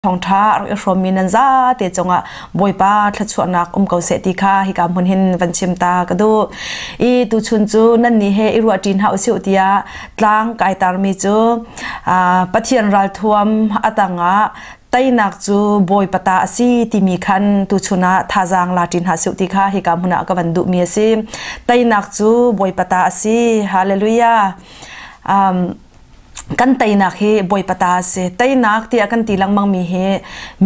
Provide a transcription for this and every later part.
Thawngṭha a rak i hrawmmi nan zate cungah Bawipa thluachuahnak um ko seh ti kha hika hmun hin van chim ta ka duh. I tuchun cu nannih he i ruahṭi hna usih tiah tlang kai tarmi cu Pathian ralthuam a tangah teinak cu Bawipa ta a si timi khan tuchun ah thazaang la ṭi hna sih ti kha hika hmun ah ka van duhmi a si. Teinak cu Bawipa ta a si. Hallelujah. Kan teinak hi Bawipa ta a si. Teinak tiah kan ti lengmangmi hi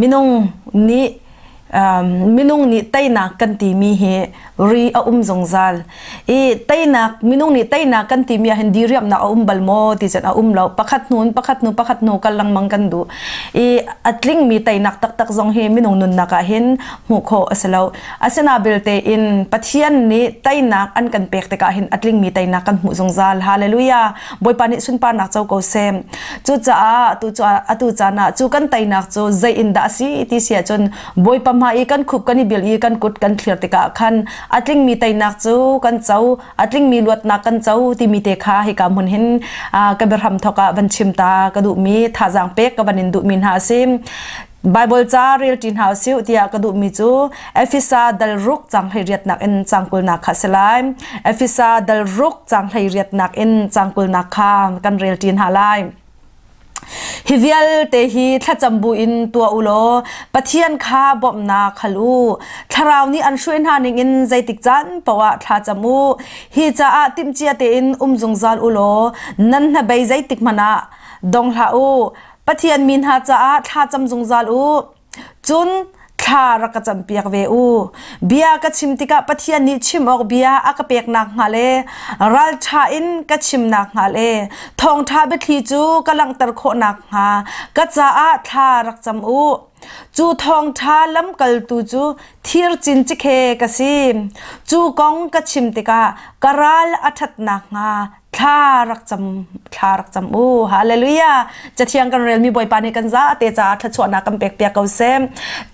minung nih minung nih teinak kan timi hi ri a um zungzal. I teinak minung nih teinak kan timi ah hin diriamnak a um bal maw ti cun a um lo. Pakhat hnu in pakhat hnu pakhat hnu kal lengmang kan duh. I a tlingmi teinak taktak zong hi minung nunnak ah hin hmuh khawh a si lo. Asina belte in Pathian nih teinak an kan pek tikah hin a tlingmi teinak kan hmuh zungzal. Hallelujah. Bawipa nih sunparnak co ko seh. Cucaah atu atu caan ah cu kan teinak cu zei in dah a si ti si ahcun Bawipa hmai i kan khup kan i bil i kan kut kan thlir tikah khan a tlingmi teinak cu kan co, a tlingmi luatnak kan co timi te kha hika hmun hin ka biahram thawk ah van chim ta ka duhmi thazaang pek ka van in duhmi hna a si. Baibal ca rel ṭi hna usih tiah ka duhmi cu Efesa dal ruk cang 18nak in cang 20nak kha a si lai. Efesa dal ruk cang 18nak in cang 20nak kha kan rel ṭi hna lai. Hi vialte hi thlacam bu in tuah u law Pathian kha bawmhnak hal u. Thlarau nih an hruai hna ningin zeitik caan paoh ah thla cam u. Hi caah timhcia tein um zungzal u law nan hnabei zeitik hmanh ah dong hlah u. Pathian mi hna caah thla cam zungzal u. Cun thla rak ka campiak ve u. Bia ka chim tikah Pathian nih chim awk bia a ka pek nakhnga le ralṭha in ka chim nakhnga le thawngṭha biathli cu ka langhter khawh nakhnga ka caah thla rak cam u. Cu thawngṭha lamkaltu cu thir cincikhe ka si. Cu kong ka chim tikah ka ral a ṭhat nakhnga thla rak cam thla rak cam u. Hallelujah. Cathiang kan relmi Bawipa nih kan za te caah thluachuahnak kan pek piak ko seh.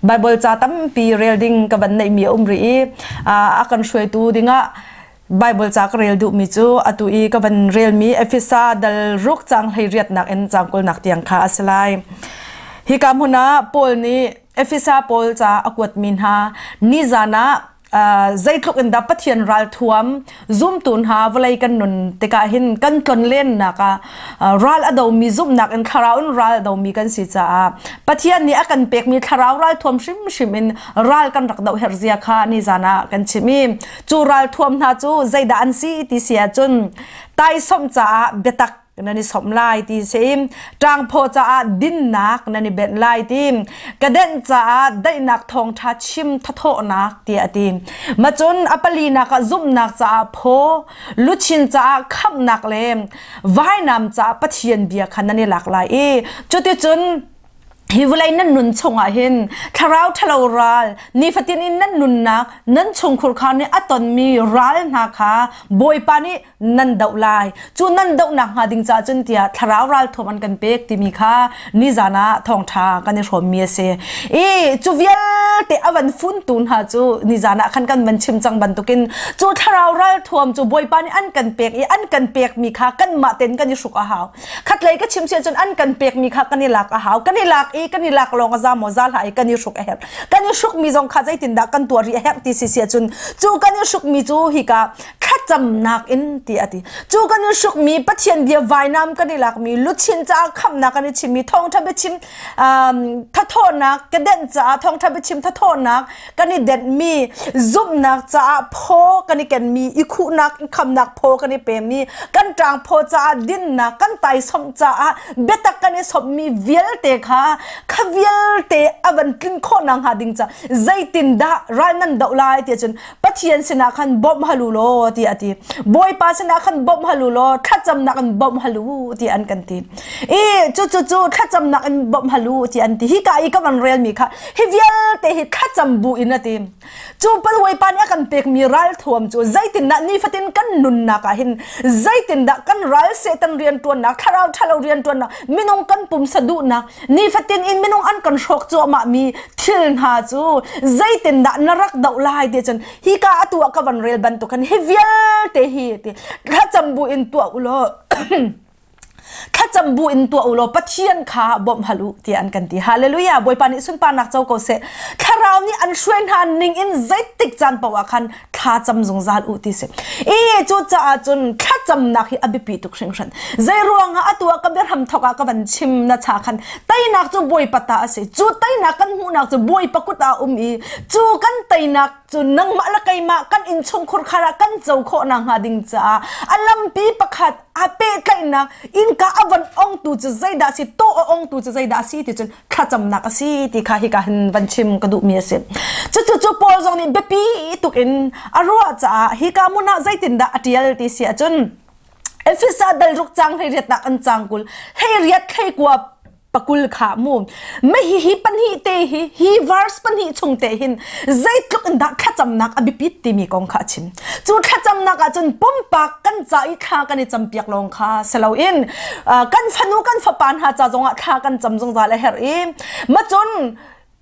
Bible ca tampi rel ding ka van neihmi a um rih i a kan hruaitu dingah Bible ca ka rel duhmi cu atu i ka van relmi Efesa dal ruk cang hlei riatnak in cang 20nak tiang kha a si lai. Hika hmun ah Paul nih Efesa pawl ca a kuatmi hna nizan ah zeitluk in dah Pathian ralthuam zumtu hna vawlei kan nun tikah hin kan tlonlennak ah ral a domi zumhnak in thlarau in ral a domi kan si caah Pathian nih a kan pekmi thlarau ralthuam hrimhrim in ral kan rak doh herh zia kha nizan ah kan chim i cu ralthuam hna cu zeidah an si ti si ahcun taisawmh caah biatak nan i sawmh lai ti si. Ṭangphaw caah dinnak nan i benh lai ti. Kadenh caah daihnak thawngṭha chim thathawhnak tiah a ti. Macun a palinak ah zumhnak caah phaw, luchin caah khamhnak le vainam caah Pathian bia kha nan i lak lai i cuticun hi vawlei nan nun chungah hin thlarau ṭhalo ral nifatin in nan nunnak nan chungkhur kha nih a tonmi ral hna kha Bawipa nih nan doh lai. Cu nan dohnak hnga ding caah cun tiah thlarau ralthuam an kan pek timi kha nizan ah thawngṭha kan i hrawmmi a si. I cu vialte a van funtu hna cu nizan ah khan kan van chim cang bantukin cu thlarau ralthuam cu Bawipa nih an kan pek i an kan pekmi kha kanmah tein kan i hruk a hau. Khatlei ka chim si ahcun an kan pekmi kha kan i lak a hau. Kan i lak i kan i lak lawng a za maw za hlah i kan i hruk a herh. Kan i hrukmi zong kha zeitindah kan tuah rih a herh ti si si ahcun cu kan i hrukmi cu hika thlacamnak in ti a ti. Cu kan i hrukmi Pathian bia vainam kan i lakmi luchin caah khamhnak kan i chimmi thawngṭha biachim thathawhnak kedenh caah thawngṭha biachim thathawhnak kan i denhmi zumhnak caah phaw kan i kenmi i khuhnak i khamnak phaw kan i pemmi kan ṭang phaw caah dinnak kan taisawmh caah biatak kan i sawmhmi vialte kha kha vialte a van tlin khawh nakhnga ding ca zeitindah ral nan doh lai ti ahcun Pathian sinah khan bawmh hal u law tiah a ti. Bawipa sinah khan bawmh hal u law thlacamnak in bawmh hal u tiah an kan ti. I cu cu cu thlacamnak in bawmh hal u tiah an ti. Hi ka i ka van relmi kha hi vialte hi thlacam bu in a ti. Cu Bawipa nih a kan pekmi ralthuam cu zeitindah nifatin kan nunnak ah hin zeitindah kan ral Satan rianṭuannak, thlarau ṭhalo rianṭuannak, minung kan pumsa duhnak, nifatin in minung an kan hrawk cuahmah mi thil hna cu zeitindah na rak doh lai ti cun hika atu ah ka van rel bantuk khan hi vialte hi ti thlacam bu in tuah u law. Thlacam bu in tuah u law Pathian kha bawmh hal u tiah an kan ti. Hallelujah! Bawipa nih sunparnak co ko seh. Thlarau nih an hruai hna ning in zeitik caan paoh ah khan thla cam zungzal u ti si. I cucaah cun thlacamnak hi a biapi tuk hringhran. Zei ruangah atu ah ka biahram thawk ah ka van chim na cha khan teinak cu Bawipa ta a si. Cu teinak kan hmuhnak cu Bawipa kut ah um i cu kan teinak cu nangmah le keimah kan innchungkhur khar ah kan co khawh nakhnga ding caah a lampi pakhat a pehtlaihnak innka a van ongtu cu zeidah si tawh a ongtu cu zeidah si ti cun thlacamnak a si ti kha hika hin van chim ka duhmi a si. Cucu cu Paul zong nih biapi tuk in a ruah caah hika hmun ah zeitindah a ṭial ti si ahcun Efesa dal ruk cang hlei riatnak an cang kul hlei riat hlei kua pakul kha mu me hi hi pahnih te hi hi verse pahnih chung te hin zeitluk in dah thlacamnak a biapit timi kong kha a chim cu thlacamnak ah cun pumpak kan ca i thla kan i campiak lawng kha si loin kan fanu kan fapa hna ca zongah thla kan cam zungzal a herh i macun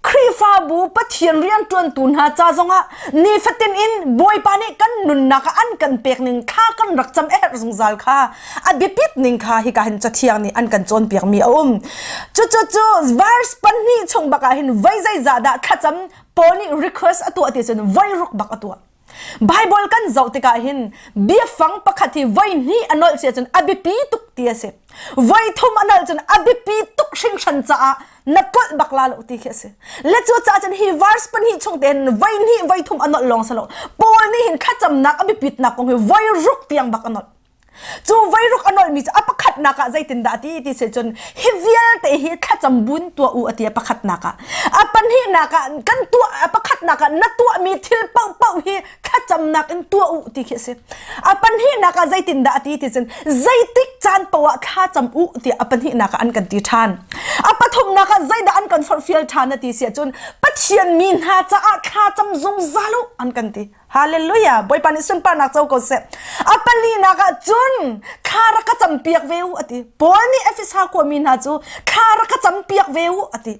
Khrihfabu Pathian rianṭuantu hna ca zongah nifatin in Bawipa nih kan nunnak ah an kan pek ning thla kan rak cam a herh zungzal kha a biapit ning kha hika hin Cathiang nih an kan cawnpiakmi a um. Cucu cu verse pahnih chung bak ah hin voi zeizah dah thlacam Paul nih request a tuah ti cun voi ruk bak a tuah. Bible kan zoh tikah hin biafang pakhat hi voi hnih a nolh si ahcun a biapi tuk ti a si. Voi thum a nolh cun a biapi tuk hringhran caah na tlolh bak la lo ti khi a si. Le cu caah cun hi verse pahnih chung tein voi hnih voi thum a nolh lawng si lo. Paul nih hin thlacamnak a biapitnak kong hi voi ruk tiang bak a nolh. Cu voiruk a nolhmi cu a pakhatnak ah zeitindah a ti ti si cun hi vialte hi thlacam bun tuah u a ti a pakhatnak ah. A pahnihnak ah kan tuah a pakhatnak ah na tuahmi thil paohpaoh hi thlacamnak in tuah u ti khi a si. A pahnihnak ah zeitindah a ti ti cun zeitik caan paoh ah thlacam u tiah a pahnihnak ah an kan ti ṭhan. A pathumnak ah zeidah an kan forhfial ṭhan a ti si ahcun Pathian mi hna caah thlacam zungzal u an kan ti. Hallelujah! Bawipa nih sunparnak co ko seh. A palinak ah cun thla rak ka campiak ve u a ti. Paul nih Efesa khuami hna cu thla rak ka campiak ve u a ti.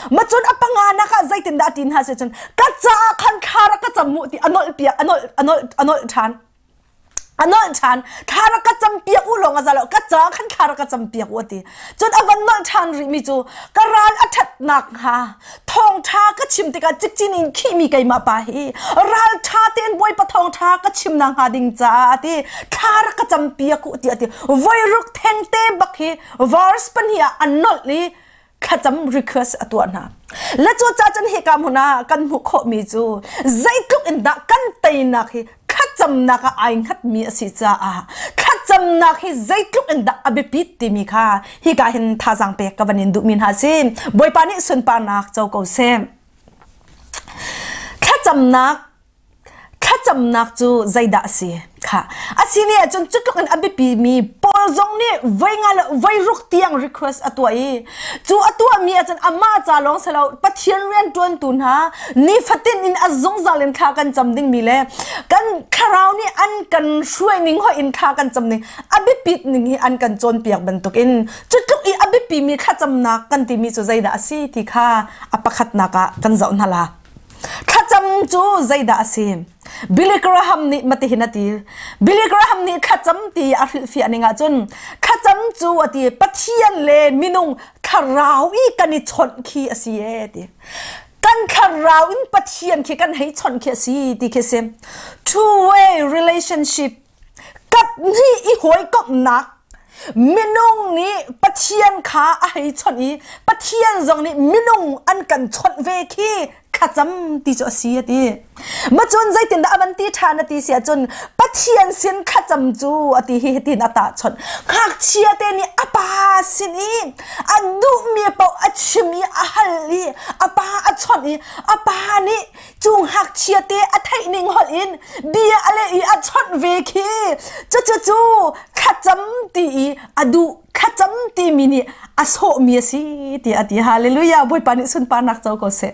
Ma cun a panganak ah zeitindah a ti hna si cun ka caah khan thla rak ka cam mu ti a nolh piak a nolh a nolh a nolh ṭhan. A nolh ṭhan. Thla rak ka campiak u lawng a za lo. Ka caah khan thla rak ka campiak u a ti. Cun a van nolh ṭhan rihmi cu ka ral a ṭhat nakhnga thawngṭha ka chim tikah cikcin in khihmi keimah pa hi ralṭha tein Bawipa thawngṭha ka chim nakhnga ding caah a ti thla rak ka campiak u tiah a ti. Voi ruk thengte bak hi verse pahnih ah a nolh i thlacam request a tuah hna. Le cu ca cun hika hmun ah kan hmuh khawhmi cu zeitluk in dah kan teinak hi thlacamnak ah ai hngatmi a si caah thlacamnak hi zeitluk in dah a biapit timi kha hika hin thazaang pek ka van in duhmi hna si. Bawipa nih sunparnak co ko seh. Thlacamnak Thlacamnak cu zeidah a si? Kha a si ni ahcun cutluk in a biapimi Paul zong nih voi nga le voi ruk tiang request a tuah i cu a tuahmi ahcun amah ca lawng si lo Pathian rianṭuantu hna nifatin in a zungzal in thla kan cam dingmi le kan thlarau nih an kan hruai ning hoih in thla kan cam ning a biapit ning hi an kan cawnpiak bantukin cutluk i a biapimi thlacamnak kan timi cu zeidah a si ti kha a pakhatnak ah kan zoh hna la. Thlacam cu zeidah a si? Billy Graham nih matihin a ti. Billy Graham nih thlacam ti a hrilhfiah ning ahcun thlacam cu a ti Pathian le minung thlarau i kan i chawnh khi a si e ti. Kan thlarau in Pathian khi kan hei chawnh khi a si ti khi a si. Two way relationship kap hnih i hawikomhnak minung nih Pathian kha a hei chawnh i Pathian zong nih minung an kan chawnh ve khi thlacam ti cu a si a ti. Macun zeitindah a van ti ṭhan a ti si ahcun Pathian sin thlacam cu a ti hi hitin a tahchunh. Ngakchia te nih a pa sin i a duhmi paoh a chim i a hal i a pa a chawnh i a pa nih cu ngakchia te a theih ning holh in bia a leh i a chawnh ve khi cucu thlacam ti i a duh thlacam timi nih a sawhmi a si tiah a ti hallelujah bawipa nih sunparnak co ko seh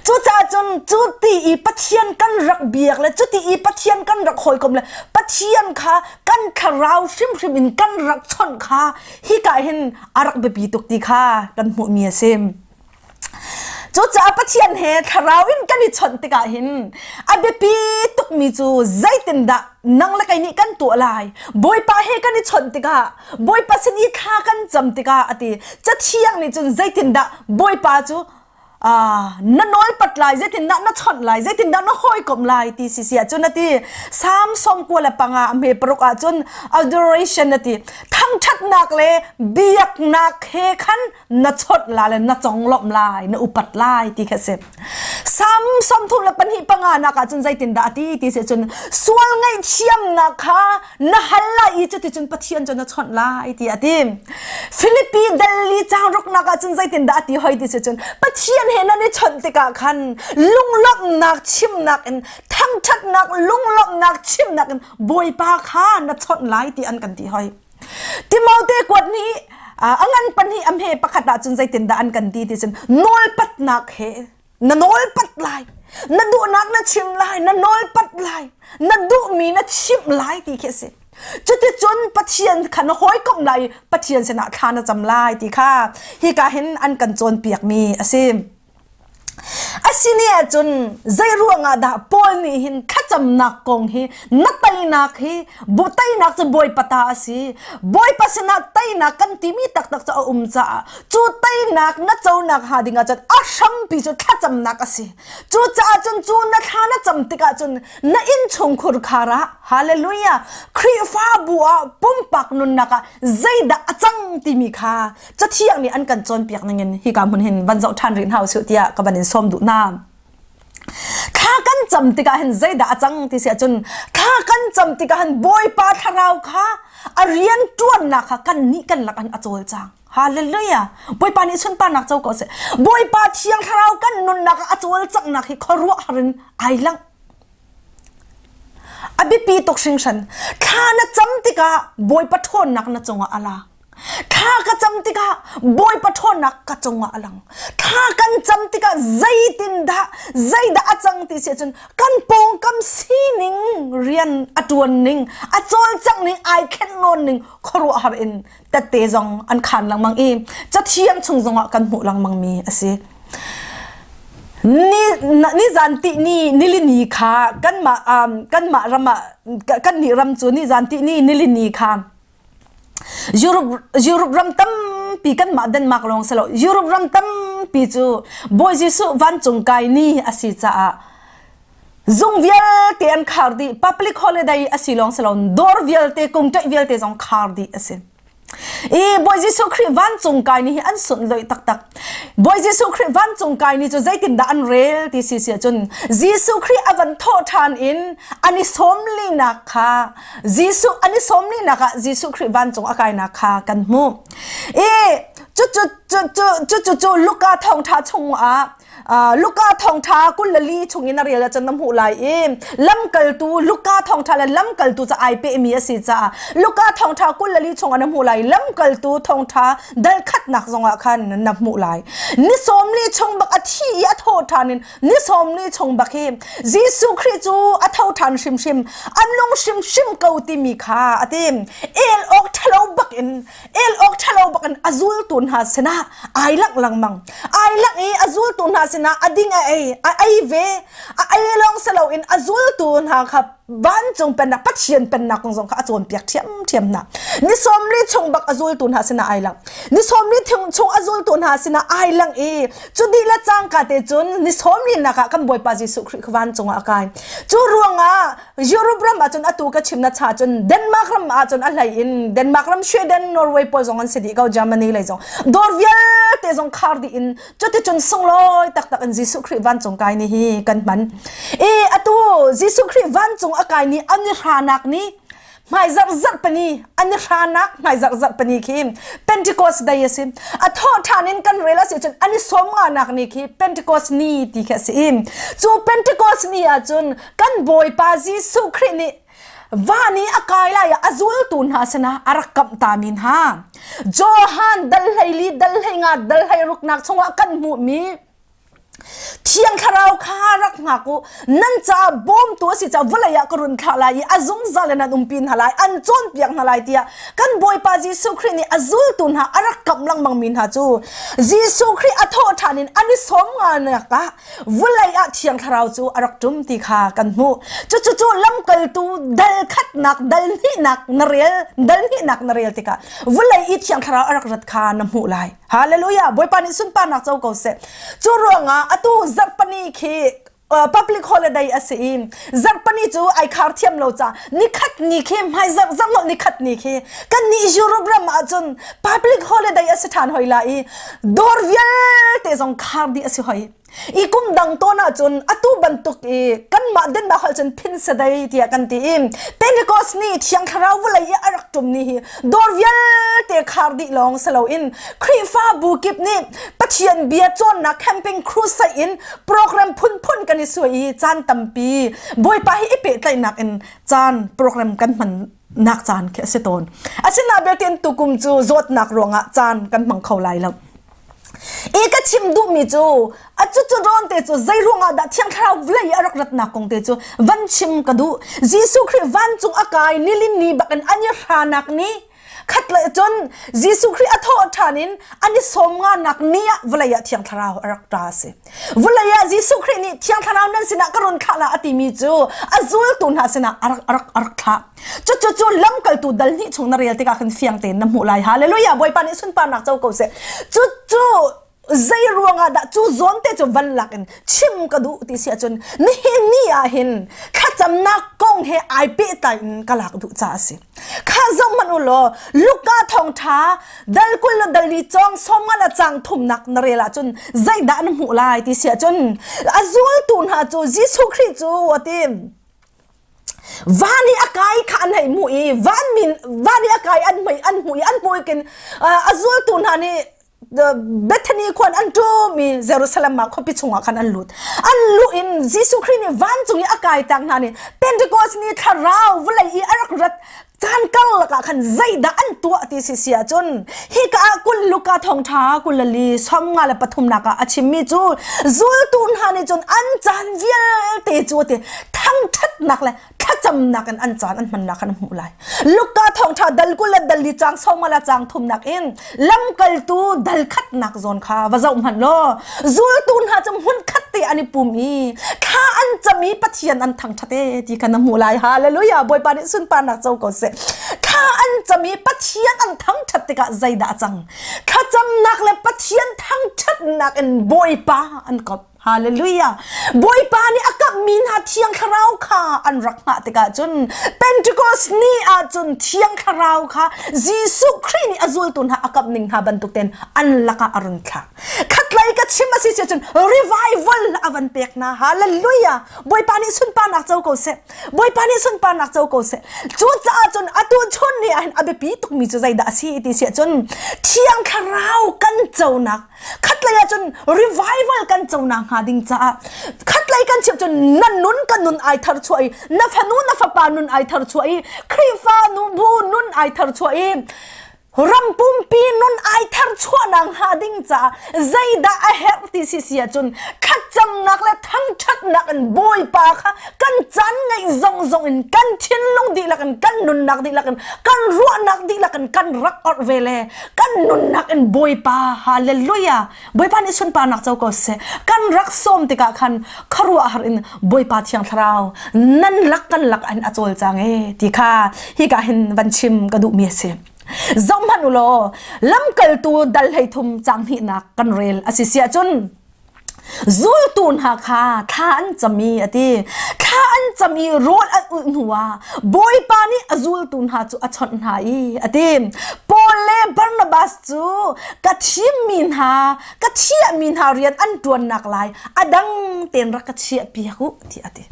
cucaah cun cu ti i pathian kan rak biak le cuti i pathian kan rak hawikom le pathian kha kan thlarau hrimhrim in kan rak chawnh kha hika hin a rak biapi tuk ti kha kan hmuhmi a si. Cucaah Pathian he thlarau in kan i chawnh tikah hin a biapi tukmi cu zeitindah nang le kei nih kan tuah lai. Bawipa he kan i chawnh tikah, Bawipa sin i thla kan cam tikah a ti. Cathiang nih cun zeitindah Bawipa cu na nawlpat lai, zeitindah na chawnh lai, zeitindah na hawikomh lai ti si si ahcun a ti. Salm 95 a hme paruk ahcun adoration a ti. Thangṭhatnak le biaknak he khan na chawnh la le na conglawmh lai, na upat lai ti kha si. Salm 32 panga nak ahcun zeitindah a ti ti si cun sual ngaihthiamnak kha na hal lai i cuticun Pathian cu na chawnh lai ti a ti. Filipi Delhi caang ruknak ahcun zeitindah a ti hoi ti si cun Pathian he nan i chawnh tikah khan lunglawmhnak chimnak in thangṭhatnak lunglawmhnak chimnak in Bawipa kha na chawnh lai ti an kan ti hoi. Timote kuat nih a ngan pahnih a hme pakhat ahcun zeitindah an kan ti ti cun nawlpatnak he na nawlpat lai na duhnak na chim lai na nawlpat lai na duhmi na chimh lai ti khi a si cuticun Pathian kha na hawikomh lai i Pathian sinah thla na cam lai ti kha hika hin an kan cawnpiakmi a si Asini ahcun zei ruangah dah Paul nih hin thlacamnak kong hi na teinak hi bu teinak cu Bawipa ta a si. Bawipa sinah teinak kan timi taktak cu a um caah cu teinak na conak hnga ding ahcun a hrampi cu thlacamnak a si. Cucaah cun cu na thla na cam tikah cun na innchungkhur khar ah hallelujah Khrihfabu ah pumpak nunnak ah zeidah a cang timi kha Cathiang nih an kan cawnpiak ningin hika hmun hin van zoh ṭhan rih hna usih tiah ka van in sawm duh hna. Thla kan cam tikah hin zeidah a cang ti si ahcun thla kan cam tikah hin Bawipa thlarau kha a rian ṭuannak kha kan nih kan lak in a cawlcang. Hallelujah! Bawipa nih sunparnak co ko seh. Bawipa thiang thlarau kan nunnak ah a cawlcanghnak hi khuaruahhar in ai langh. A biapi tuk hringhran. Thla na cam tikah Bawipa ṭhawnnak na cungah a la. Thla ka cam tikah Bawipa ṭhawnnak ka cungah a lang. Thla kan cam tikah zeitindah zeidah a cang ti si ahcun kan pawngkam sining rian a ṭuan ning, a cawlcangh ning, ai khenh nawn ning khuaruahhar in tette zong an khaan lengmang i cathiang chung zongah kan hmuh lengmang mi a si. Ni nizan ti ni nilini kha kanmah kanmah ram ah kan nih ram cu nizan ti ni nilini kha Europe Europe ram tampi kanmah Denmark lawng si lo Europe ram tampi cu Bawi Jesuh vancung kai ni a si caah zung vialte an khar dih public holiday a si lawng si lo dawr vialte kungṭaih vialte zong khar dih a si. I Bawi Jesuh Khrih vancung kai ni hi an sunhlawih taktak. Bawi Jesuh Khrih vancung kai ni cu zeitindah an rel ti si si ahcun Jesuh Khrih a van thawh ṭhan in an i sawmlinak kha Jesuh an i sawmlinak ah Jesuh Khrih vancung a kainak kha kan hmuh. I cu cu cu cu cu cu Luka thawngṭha chungah Luka thawngṭha 24 chung in a rel ahcun na hmuh lai i lamkaltu Luka thawngṭha le lamkaltu ca ai pehmi a si caah Luka thawngṭha 24 chung ah na hmuh lai lamkaltu thawngṭha dal khatnak zongah khan na hmuh lai ni 40 chung bak a thi i a tho ṭhan in ni 40 chung bak hi Jesuh Khrih cu a tho ṭhan hrimhrim a nung hrimhrim ko timi kha a ti el awk ṭhalo bak in el awk ṭhalo bak in a zultu hna sinah ai langh lengmang ai langh i a zultu hna sinah a ding a ei a ei ve a ei lawng si loin a zultu hna kha vancung pennak Pathian pennak kong zong kha a cawnpiak ṭhiamṭhiam hna ni 40 chung bak a zultu hna sinah ai lang ni 40 chung a zultu hna sinah ai lang i cu dih le cangka te cun ni 40 nak ah kan Bawipa Jesuh Khrih kha vancung ah a kai cu ruangah Europe ram ahcun atu ka chim na cha cun Denmark ram ahcun a hlei in Denmark ram Sweden Norway pawl zong an si dih ko Germany lei zong dawr vialte zong khar dih in cuticun sunglawi taktak in Jesuh Khrih vancung kai ni hi kan hman i atu Jesuh Khrih vancung a kai ni an i hranak ni hmai zarh zarh pani an i hranak hmai zarh zarh pani khi Pentecost day a si a thawh ṭhan in kan rel a si cun an i sawm nganak ni khi Pentecost ni ti khi a si i cu Pentecost ni ahcun kan Bawipa Jesuh Khrih nih van i a kai lai ah a zultu hna sinah a rak kamh ta mi hna Johan dal 14 dal 15 dal 16 nak chungah kan hmuhmi Thiang Thlarau kha rak hngak u. Nan caah bawmtu a si caah vawlei ah ka run thlah lai i a zungzal in an umpi hna lai, an cawnpiak hna lai tiah kan Bawipa Jesuh Khrih nih a zultu hna a rak kamh lengmang mi hna cu Jesuh Khrih a thawh ṭhan in an i sawm nganak ah vawlei ah Thiang Thlarau cu a rak ṭum ti kha kan hmuh. Cucu cu lamkaltu dal khatnak, dal hnihnak na rel, dal hnihnak na rel tikah vawlei i Thiang Thlarau a rak rat kha na hmuh lai. Hallelujah! Bawipa nih sunparnak co ko seh. Cu ruangah atu zarhpani khi public holiday a si i zarhpani cu ai khar thiam lo ca nikhat ni khi hmai zarh zarh lo nikhat ni khi kan nih Europe ram ahcun public holiday a si ṭhan hoi la i dawr vialte zong khar dih a si hoi. I kum dang tawn ahcun atu bantuk i kanmah Denmark holh cun phinsadei tiah kan ti i Pentecost ni Thiang Thlarau vawlei i a rak ṭum ni hi dawr vialte khar dih lawng si loin Khrihfabu kip nih Pathian bia cawnnak camping crusade in program phunphun kan i suai i caan tampi Bawipa hi i pehtlaihnak in caan program kan hman nak caan khi a si tawn. Asinain belte tukum cu zawtnak ruangah caan kan hmang kho lai lo. I ka chim duhmi cu a cucu rawn te cu zei ruangah dah Thiang Thlarau vawlei a rak ratnak kong te cu van chim ka duh. Jesuh Khrih vancung a kai nilin ni bakin an i hranak ni khat le cun Jesuh Khrih a thawh ṭhan in an i sawm nganak ni ah vawlei ah Thiang Thlarau a rak ra a si. Vawlei ah Jesuh Khrih nih Thiang Thlarau nan sinah ka run thlah la a timi cu a zultu hna sinah a rak a rak a rak thlah. Cucu cu lamkaltu dal hnih chung na rel tikah khan fiang tein na hmuh lai. Hallelujah! Bawipa nih sunparnak co ko seh. Cucu zei ruangah dah cu zawn te cu van lak in chim ka duh ti si ahcun nihin ni ah hin thlacamnak kong he ai pehtlai in ka lak duh caah a si. Kha zoh hmanh u law Luka thawngṭha dal 20 le dal li cawng 50 le cang thumnak na rel ahcun zeidah na hmuh lai ti si ahcun a zultu hna cu Jesuh Khrih cu a ti. Van i a kai kha an hei hmuh i van min van i a kai an hmui an hmuh i an hmuh kin a zultu hna nih Bethany khuan an ṭum i Jerusalem ah khuapi chungah khan an lut. An luh in Jesuh Khrih nih vancung i a kai tak hna nih Pentecost ni thlarau vawlei i a rak rat caan karlak ah khan zeidah an tuah ti si si ahcun hika ah 20 Luka thawngṭha 24 53 nak ah a chimmi cu zultu hna nih cun an caan vialte cu ti thangṭhatnak le thlacamnak in an caan an hmannak kan hmuh lai. Luka thawngṭha dal 20 le dal li cang 50 le cang thumnak in lamkaltu dal khatnak zawn kha va zoh hmanh law zultu hna cu hmun khat te an i pum i thla an cam i Pathian an thangṭhat e ti kha na hmuh lai. Hallelujah! Bawipa nih sunparnak co ko seh. Thla an cam i Pathian an thangṭhat tikah zeidah a cang? Thlacamnak le Pathian thangṭhatnak in Bawipa an kop. Hallelujah! Bawipa nih a kamhmi hna Thiang Thlarau kha an rak hngah tikah cun Pentecost ni ah cun Thiang Thlarau kha Jesuh Khrih nih a zultu hna a kamh ning hna bantuk tein an lakah a run thlak. Khatlei ka chim a si si cun revival a van pek hna. Hallelujah! Bawipa nih sunparnak co ko seh. Bawipa nih sunparnak co ko seh. Cucaah cun atu chun ni ah hin a biapi tukmi cu zeidah a si ti si ahcun Thiang Thlarau kan conak khatlei ah cun revival kan co nak hnga ding caah khatlei kan chim cun na nun ka nun ai thar chuah i na fanu na fapa nun ai thar chuah i Khrihfa nu bu nun ai thar chuah i ram pumpi nun ai thar chuah nak hnga ding caah zeidah a herh ti si si ahcun thlacamnak le thangṭhatnak in Bawipa kha kan caan ngeih zong zong in kan thinlung dihlak in kan nunnak dihlak in kan ruahnak dihlak in kan rak orh ve le kan nunnak in Bawipa hallelujah Bawipa nih sunparnak co ko seh kan rak sawm tikah khan khuaruahhar in Bawipa Thiang Thlarau nan lak kan lak an a cawlcang e ti kha hika hin van chim ka duhmi a si zohhmanh u law lamkaltu dal 13 cang hnihnak kan rel a si siah cun Zultu hna kha thla an cam i a ti. Thla an cam i rawl an ulh hnuah Bawipa nih a zultu hna cu a chawnh hna i a ti. Paul le Barnabas cu ka thimmi hna, ka thiahmi hna rian an ṭuannak lai a dang tein rak ka chiahpiak u tiah a ti.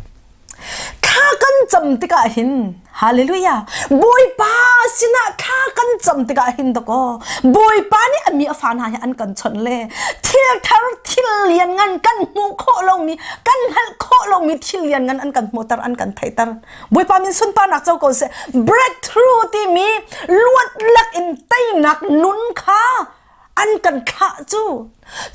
Thla kan cam tikah hin Hallelujah Bawipa sinah thla kan cam tikah hin dakaw Bawipa nih a mi a fa hna hi an kan chawnh le thil thar thil lian ngan kan hmuh khawh lomi kan hngalh khawh lomi thil lian ngan an kan hmuhter an kan theihter Bawipa min sunparnak co ko seh breakthrough timi luat lak in teinak nun kha an kan thlah cu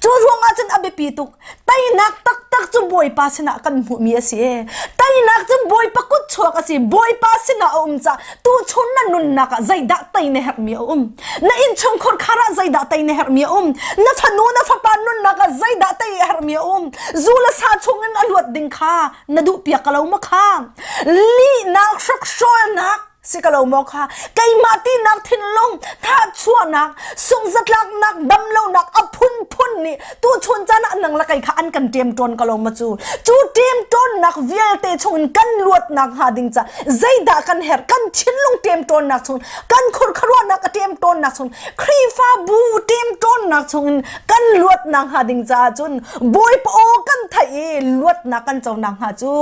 cu ruangah cun a biapi tuk teinak taktak. Teinak cu Bawipa sinah kan hmuhmi a si e. Teinak cu Bawipa kut chuak a si. Bawipa sinah a um caah tuchun na nunnak ah zeidah tei na herhmi a um. Na innchungkhar khar ah zeidah tei na herhmi a um. Na fanu na fapa nunnak ah zeidah tei a herhmi a um. Zu le sa chungin a luat ding kha na duh piak ka lo ma kha. Lihnak hrokhrawlnak si ka lo maw kha keimah tinak thinlung thahchuahnak sungzatlaknak damlonak a phunphun nih tu chun caan ah nang la kei kha an kan ṭem ṭawn ka lo ma cu cu ṭem ṭawnnak vialte chungin kan luatnak hnga ding ca zeidah kan herh kan thinlung ṭem ṭawnnak chung kan khurkharuahnak a ṭem ṭawnnak chung Khrihfabu ṭem ṭawnnak chungin kan luatnak hnga ding caah cun Bawipa aw kan theih i luatnak kan conak hnga cu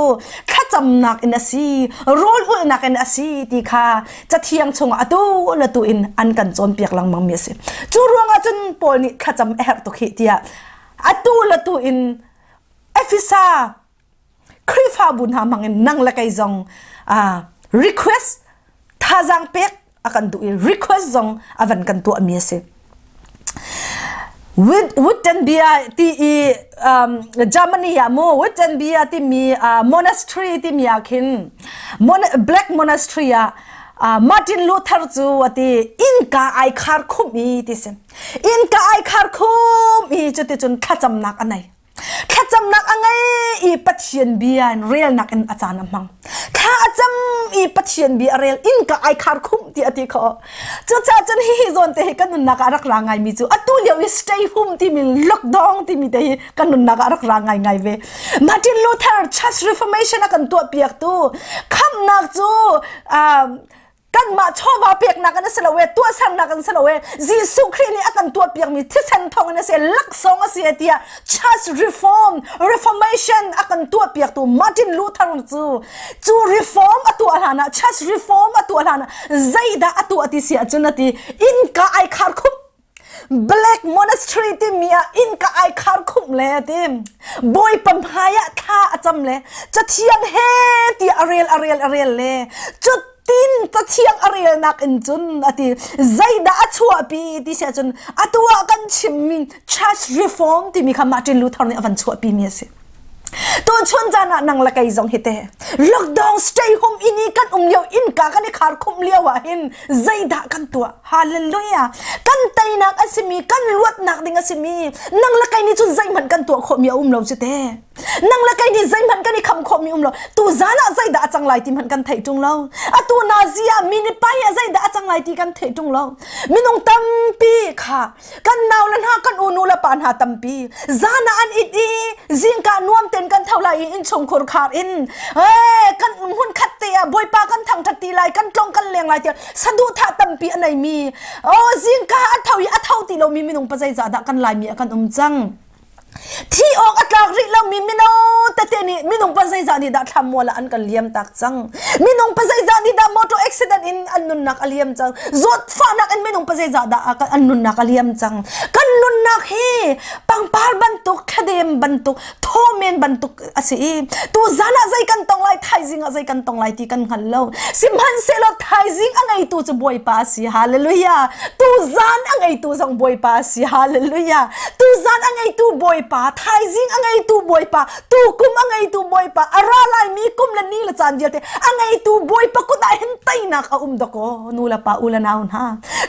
thlacamnak in a si rawl ulhnak in a si ti kha cathiang chungah atu le tu in an kan cawnpiak lengmang mi a si cu ruangah cun Paul nih thlacam a herh tuk hi tiah atu le tu in Efesa Khrihfabu hna hmangin nang le kei zong request thazaang pek a kan duh i request zong a van kan tuah mi a si. Wittenbia ti i Germany ah mu Wittenbia timi monastery timi ah khin Black Monastery ah Martin Luther cu ati innka ai khar khum i ti si innka ai khar khum i cuticun thlacamnak a nei Thlacamnak a ngei i Pathian bia in relnak in a caan a hmang. Thla a cam i Pathian bia a rel innka ai khar khumh ti a ti kho. Cucaah cun hihi zawn te hi kan nunnak ah rak ra ngaimi cu atu lio i stay home timi lockdown timi te hi kan nunnak ah rak ra ngaingai ve. Martin Luther Church Reformation a kan tuahpiaktu khamhnak cu kanmah chawva peknak in a si lo e tuahsernak in si lo e Jesuh Khrih nih a kan tuahpiakmi thisen thawng in a si laksawng a si e tiah church reform reformation a kan tuahpiaktu Martin Luther cu cu reform a tuah hlan ah church reform a tuah hlan ah zeidah a tuah ti si ahcun a ti innka ai khar khup Black Monastery timi ah innka ai khar khumh le a ti. Bawipa hmai ah thla a cam le cathiang he ti a rel a rel a rel le cutin cathiang a relnak in cun a ti zeidah a chuahpi ti si ahcun atu ah kan chimmi church reform timi kha Martin Luther nih a van chuahpi mi a si. Tuchun caan ah nang le kei zong hi te lockdown stay home in i kan um lio innka kan i khar khumh lio ah hin zeidah kan tuah hallelujah kan teinak a simi kan luatnak ding a simi nang le kei nih cun zeihmanh kan tuah khawhmi a um lo cu te nang le kei nih zeihmanh kan i kham khawhmi um lo tu zan ah zeidah a cang lai ti hmanh kan theih ṭung lo atu nazi ah mi nih pai ah zeidah a cang lai ti kan theih ṭung lo minung tampi kha kan nau le hna kan unu le pa hna tampi zan ah an it i zingka nuam ten kan tho lai i innchungkhur khar in kan hmun khat te ah bawipa kan thangthat ti lai kan tlong kan leng lai tiah saduhthah tampi a nei mi oh zingka a tho i a tho ti lomi minung pa zeizah dah kan lai mi ah kan um cang Thi awk a tlak rih lomi mino tete nih minung pa zeizah nih dah thlamual ah an kan liam tak cang. Minung pa zeizah nih dah motor accident in an nunnak a liam cang. Zawtfahnak in minung pa zeizah dah an nunnak a liam cang. Kan nunnak hi pangpar bantuk, thladem bantuk, thawmen bantuk a si i tu zan ah zei kan tong lai thaizing ah zei kan tong lai ti kan hngal lo sihmanhsehlaw thaizing a ngeitu cu Bawipa a si hallelujah tu zan a ngeitu zong Bawipa a si hallelujah tu zan a ngeitu Bawipa thaizing a ngeitu Bawipa tu kum a ngeitu Bawipa a ra lai mi kum le ni le caan vialte a ngeitu Bawipa kut ah hin teinak a um dakaw nu le pa u le nau hna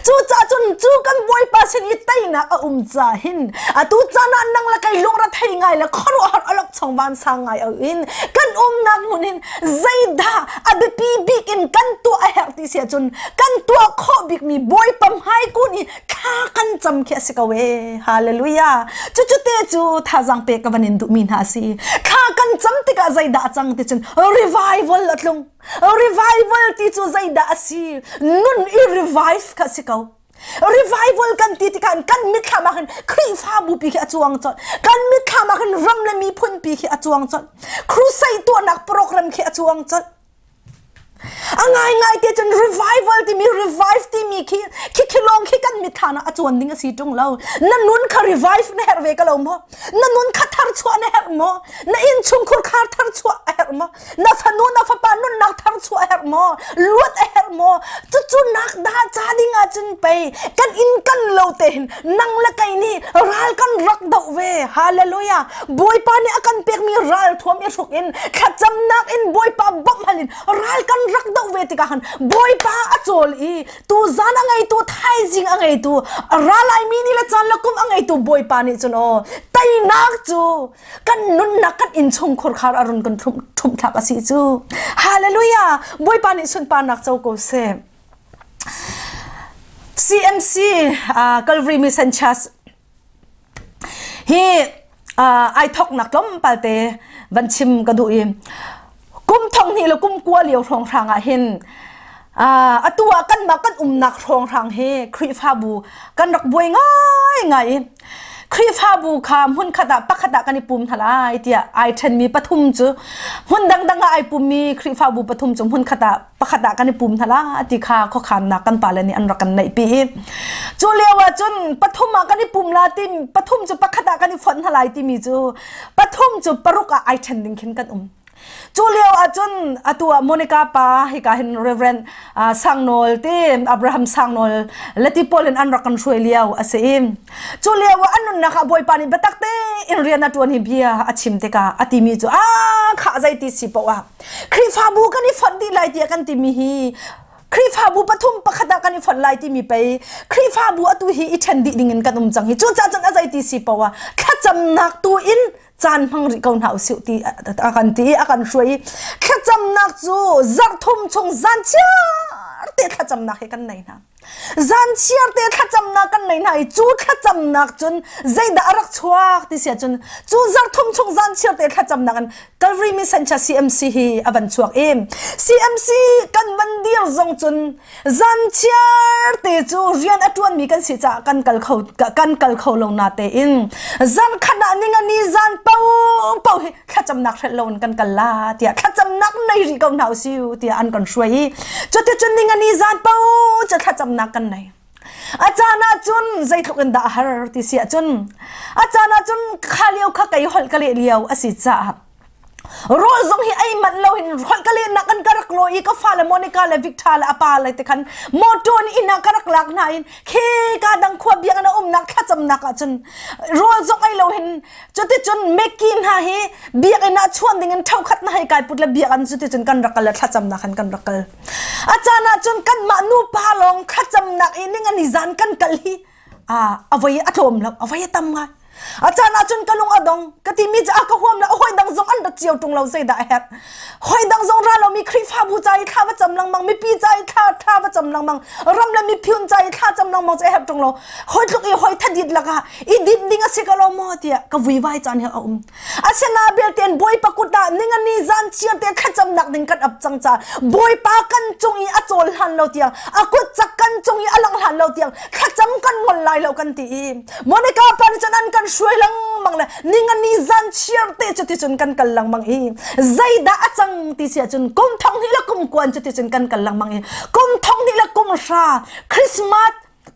Cucaah cun cu kan Bawipa sin i teinak a um ca hin atu caan ah nang le kei lungre thei ngai le khuaruahhar alok chong vansang ngai au in kan umnak hmun hin zeidah a biapi bik in kan tuah a herh ti si ahcun kan tuah khawh bikmi Bawipa hmai kun i thla kan cam khi a si ko ee hallelujah cucu te cu thazaang pek ka van in duhmi hna a si thla kan cam tikah zeidah a cang ti cun revival a tlung Revival ti cu zeidah a si? Nun i revive kha si ko. Revival kan ti tikah kan mitthlam ah khin Khrihfabu pi khi a cuang colh. Kan mitthlam ah khin ram le miphun pi khi a cuang colh. Crusade tuahnak program khi a cuang colh. A ngaingai te cun revival timi revive timi khi khi khi lawng khi kan mitthlam ah a cuan ding a si ṭung lo. Na nun kha revive na herh ve ka lo maw? Na nun kha thar chuah na herh maw? Na innchungkhur khar thar chuah a herh maw? Na fanu na fapa nunnak thar chuah a herh maw? Luat a herh maw? Cucu nak dah ca ding ah cun pei kan inn kan lo te hin nang le kei nih ral kan rak doh ve. Hallelujah. Bawipa nih a kan pekmi ral thuam i hruk in thlacamnak in Bawipa bawmh hal in ral kan rak doh ve tikah khan Bawipa a cawl i tu zan a ngeitu thaizing a ngeitu ralai mi ni le caan le kum a ngeitu Bawipa nih cun aw teinak cu kan nunnak kan innchung khurkhar a run kan ṭhumh thlak a si cu. Hallelujah. Bawipa nih sunparnak co ko seh. CMC Calvary Mission Church hi ai thoknak tlawmpal te van chim ka duh i kum thong hnih le kum kua lio hrawnghrang ah hin atu ah kanmah kan umnak hrawnghrang hi Khrihfabu kan rak buai ngai ngai i Khrihfabu kha hmun khat ah pakhat ah kan i pum hna lai tiah ai ṭhenmi pathum cu hmun dangdang ah ai pummi Khrihfabu pathum cu hmun khat ah pakhat ah kan i pum hna la ti kha khuakhannak kan pale nih an rak kan neih pi i cu lio ah cun pathum ah kan i pum la ti pathum cu pakhat ah kan i fonh hna lai timi cu pathum cu paruk ah ai ṭhen ding khin kan um. Cu lio ah cun atu ah Monica pa hika hin Reverend Sangnawl te Abraham Sangnawl lati pawl in an rak kan hruai lio a si i cu lio ah an nunnak ah Bawipa nih biatak tein rian a ṭuan hi bia a chim tikah a timi cu a kha zei ti si poah Khrihfabu kan i fonh dih lai tiah kan timi hi Khrihfabu pathum pakhat ah kan i fonh lai timi pei Khrihfabu atu hi i ṭhen dih ding in kan um cang hi. Cucaah cun a zei ti si poah thlacamnak tu in caan hmang rih ko hna usih ti a kan ti i a kan hruai i thlacamnak cu zarh thum chung zan chiar te thlacamnak hi kan nei hna. Zan chiar te thlacamnak kan nei hna i cu thlacamnak cun zeidah a rak chuak ti sia cun cu zarh thum chung zan chiar te thlacamnak in Calvary Mission Church CMC hi a van chuak i CMC kan van dir zong cun zan chiar te cu rian a ṭuanmi kan si caah kan kal kho kan kal kho lo na tein zan khat ah ninga ni zan po po hi thlacamnak hrelh lo in kan kal la tiah thlacamnak nei rih ko hna usiu tiah an kan hruai i cuticun ninga ni zan po cu thlacamnak kan nei. A caan ah cun zeitluk in dah a har ti si ahcun a caan ah cun kha lio kha kei holh ka leh lio a si caah rawl zong hi ei manh lo in holh ka lehnak an ka rak lawi i ka fale Monica le Victor le a pa le te khan motor nih inn ah ka rak lak hna in khi ka dang khua biakinn a umnak thlacamnak ah cun rawl zong ei lo hin cuticun Mekki hna hi biakinn ah chuan ding in thokhat na hei kai put le biakinn cuticun kan rak kal le thlacamnak han kan rak kal. A caan ah cun kanmah nupa lawng thlacamnak i ning an i zan kan kal hi a voi a tlawm lo, a voi a tam ngai. A caan ah cun ka lung a dong, ka timi cu a ka huam lo, hawi dang zong an rat cio ṭung lo, zeidah a herh. Hawi dang zong ra lomi Khrihfabu ca i thla va cam lengmang, mipi ca i thla thla va cam lengmang, ram le miphun ca i thla cam lengmang cu a herh ṭung lo. Hawi tluk i hawi thadit lakah i dinh ding a si ko lo maw tiah ka vuivai caan hi a um. Asina belte Bawipa kut ah ningani zan chiar te thlacamnak ding kan ap cang ca Bawipa kan cung i a cawl hlan lo tiang a kut cak kan cung i a lang hlan lo tiang thlacam kan ngol lai lo kan ti i Monica pa nih cun an kan hruai lengmang le ningani zan chiar te cu ti cun kan kal lengmang i zeidah a cang ti si ahcun kum thong hnih le kum kuan cu ti cun kan kal lengmang i kum thong hnih le kum hra Christmas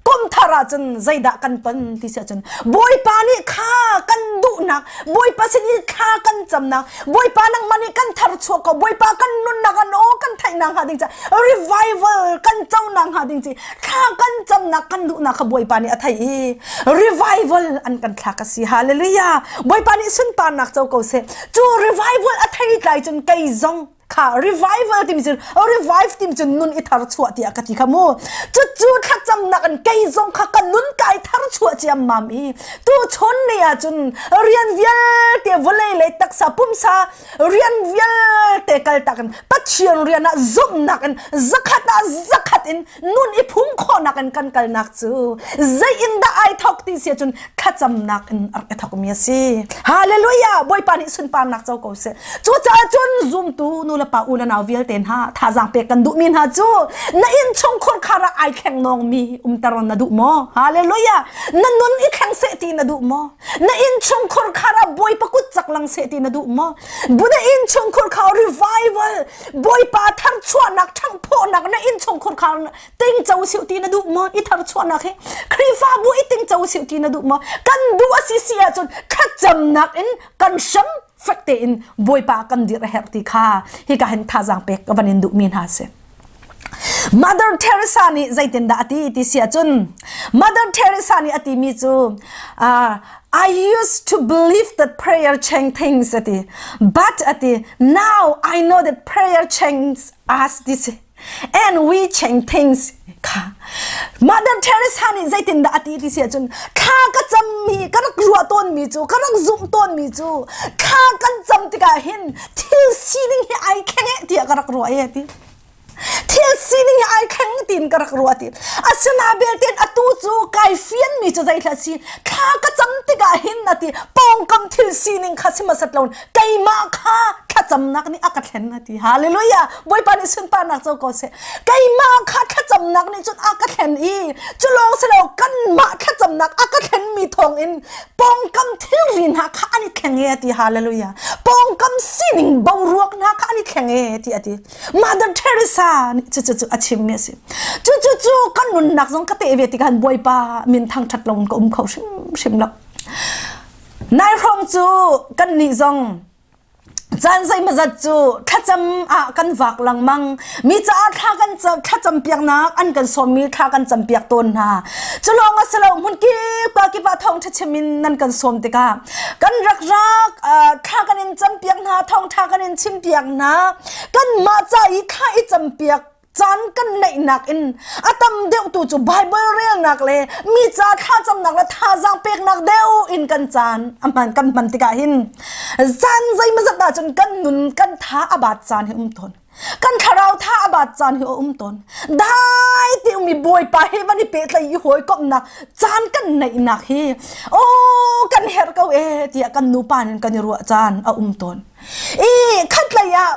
kum thar ahcun zeidah kan ton ti si ahcun Bawipa nih kha kan duhnak, Bawipa sin i thla kan camnak, Bawipa nangmah nih kan thar chuak ko, Bawipa kan nunnak an aw kan theihnak hnga ding ca revival kan conak hnga ding ci thla kan camnak kan duhnak kha Bawipa nih a theih i revival an kan thlak a si. Hallelujah. Bawipa nih sunparnak co ko seh. Cu revival a thei tlai cun kei zong kha revival timi cu revive timi cu nun i thar chuah tiah ka ti kha mu. Cucu thlacamnak in kei zong kha ka nun kai thar chuah ciammam i tu chun ni ah cun rian vialte vawlei lei taksa pumsa rian vialte kal tak in Pathian rian ah zumhnak in zakhat ah zakhat in nun i phum khawhnak in kan kalnak cu zei in dah ai thok ti si cun thlacamnak in a rak i thokmi a si. Hallelujah! Bawipa nih sunparnak co ko seh. Cucaah cun zumtu nu le pa u le nau vialte hna thazaang pek kan duhmi hna cu na innchungkhur khar ah ai thleng nawngmi umter na duh maw? Hallelujah! Na nun i thleng seh ti na duh maw? Na innchungkhur khar ah Bawipa kut cak lang seh ti na na duh maw? Buna inn chungkhur kha revival Bawipa tharchuahnak ṭhanghphawhnak na inn chungkhur kha tingco siu ti na duh maw? I tharchuahnak hi Khrihfabu i tingco siu ti na duh maw? Kan duh a si si ahcun thlacamnak in kan hram fek tein Bawipa kan dir a herh ti kha hika hin thazaang pek ka van in duhmi hna si. Mother Teresa nih zeitindah a ti ti si ahcun Mother Teresa nih a timi cu I used to believe that prayer change things ati but ati now I know that prayer changes us this and we change things kha Mother Teresa nih zeitindah a ti ti si ahcun thla ka cammi ka rak ruah tawnmi cu ka rak zumh tawnmi cu thla kan cam tikah hin thil sining hi ai thleng eh tiah ka rak ruah e ti thil sining hi ai thleng tiin ka rak ruah ti asina belte atu cu kai fian mi cu zeithla si thla ka cam tikah hin ati pawngkam thil sining kha simasat lo keimah kha thlacamnak nih a ka thlen ati hallelujah bawipa nih sunparnak co ko seh keimah kha thlacamnak nih cun a ka thlen i cu lawng si lo kanmah thlacamnak a ka thlen mi thawng in pawngkam thilri hna kha an i thleng e ti hallelujah pawngkam sining boruak hna kha an i thleng e ti ati Mother Teresa nih cu cu cu a chim mi a si cu cu cu kan nunnak zong ka te ve ti kan bawipa min thangthat lo ka um kho hrim hrim lo nai hrawng cu kan nih zong Caan zeimawzat cu thlacam ah kan vak lengmang. Mi caah thla kan thlacam piaknak an kan sawmmi thla kan cam piak tawn hna. Cu lawng a si lo hmun kip ka kip ah thawngṭha chim in nan kan sawm tikah kan rak rak thla kan in cam piak hna, thawngṭha kan in chim piak hna. Kanmah ca i thla i cam piak caan kan neihnak in a tam deuh tu cu Bible relnak le mi ca thlacamnak le thazaang peknak deuh in kan caan a hman kan hman tikah hin caan zeimawzat ahcun kan nun kan tha a bat caan hi um tawn kan thlarau tha a bat caan hi a um tawn dai ti umi bawipa he van i pehtlaih i hawikomhnak caan kan neihnak hi oh kan herh ko e tiah kan nupa in kan i ruah caan a um tawn i khatlei ah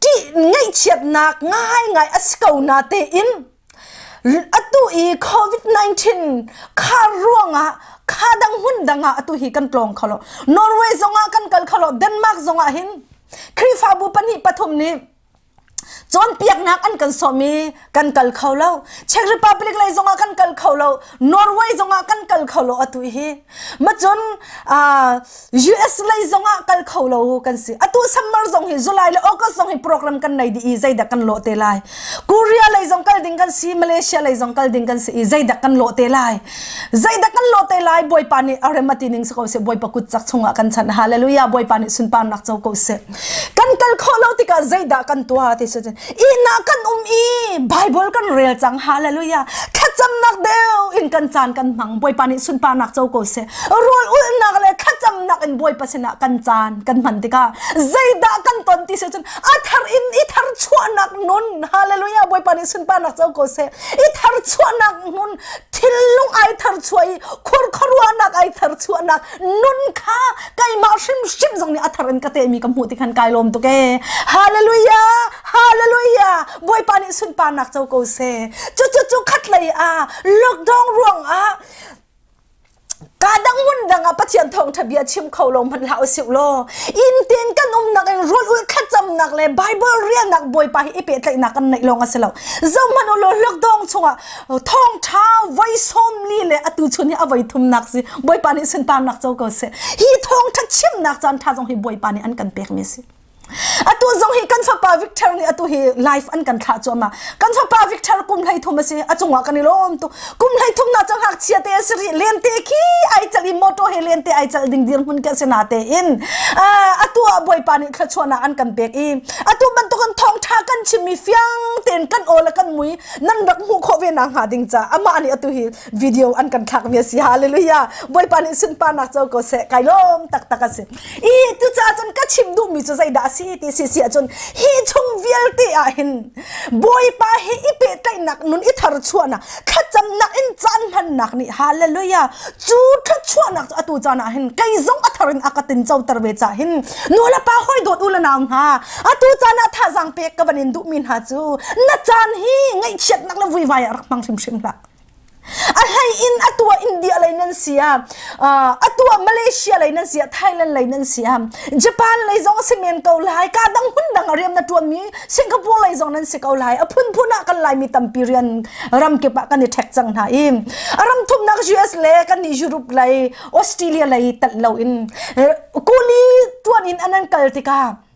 ṭih ngaihchiatnak ngaingai a si ko na tein atu i COVID-19 kha ruangah kha dang hmun dang ah atu hi kan tlawng kho lo Norway zongah kan kal kho lo Denmark zongah hin Khrihfabu pahnih pathum nih cawnpiaknak an kan sawm i kan kal kho lo Czech Republic lei zongah kan kal kho lo Norway zongah kan kal kho lo atu hi macun US lei zongah kal kho lo kan si. Atu summer zong hi July le August zong hi program kan nei dih i zeidah kan lawh te lai. Korea lei zong kal ding kan si, Malaysia lei zong kal ding kan si i zeidah kan lawh te lai. Zeidah kan lawh te lai Bawipa nih a rem a ti ning si ko seh Bawipa kut cak chungah kan chan. Hallelujah Bawipa nih sunparnak co ko seh. Kan kal khawh lo tikah zeidah kan tuah ti si inn ah kan um i Bible kan rel cang hallelujah thlacamnak deuh in kan caan kan hmang Bawipa nih sunparnak co ko seh rawl ulhnak le thlacamnak in Bawipa sinah kan caan kan hman tikah zeidah kan ton ti si cun a thar in i thar chuahnak nun hallelujah Bawipa nih sunparnak co ko seh i thar chuahnak nun thillung ai thar chuah i khur khuaruahnak ai thar chuahnak nun kha keimah hrimhrim zong nih a thar in ka tehmi ka hmuh ti khan kai lawm tuk ee hallelujah hallelujah bawipa nih sunparnak co ko seh cu cu cu khat lei ah lockdown ruang ah ka dang hmun dang ah Pathian thawngtha bia chim kho lo hmanh hlah usih law inn ten kan umnak in rual ul thlacamnak le Bible relnak Bawipa hi i pehtlaihnak kan neih lawng a si lo zohhmanh u law lockdown chungah thawngtha voi 40 le atu chun hi a voi thumnak si Bawipa nih sunparnak co ko seh hi thawngtha chimnak caan tha zong hi Bawipa nih an kan pek mi si atu zong hi kan fapa Victor nih atu hi life an kan thlah cuahmah kan fapa Victor kum hlei thum a si a cungah kan i lawm tu kum hlei thum na cang ngakchia te a si rih lente khi ai chal i motor he lente ai chal ding dir hmun ka si na te in atu ah Bawipa nih thluachuahnak an kan pek i atu bantukin thawngtha kan chimmi fiang tein kan aw le kan mui nan rak hmuh khawh ve nak hnga ding ca amah nih atu hi video an kan thlak mi a si hallelujah bawipa nih sunparnak co ko seh kai lawm taktak a si i tu ca cun ka chim duh mi cu zeidah a si ti si si ahcun hi chung vialte ah hin bawipa hi i pehtlaihnak nun i thar chuahnak thlacamnak in caan hmannak nih hallelujah cu thluachuahnak cu atu caan ah hin kei zong a thar in a ka tin coter ve ca hin nu le pa hoi dawt u le nau hna atu caan ah thazaang pek ka van in duhmi hna cu na caan hi ngaihchiatnak le vuivai ah rak hmang hrimhrim hlah. A hlei in atu ah India lei nan si ah, atu ah Malaysia lei nan si ah, Thailand lei nan si ah, Japan lei zong si men ko lai, ka dang hmun dang a rian na tuan mi Singapore lei zong nan si ko lai. A phunphun ah kan Laimi tampi rian ram kip ah kan i ṭhek cang hna i a ram thumnak US le kan nih Europe lei, Australia lei tat lo in kuli tuan in an an kal tikah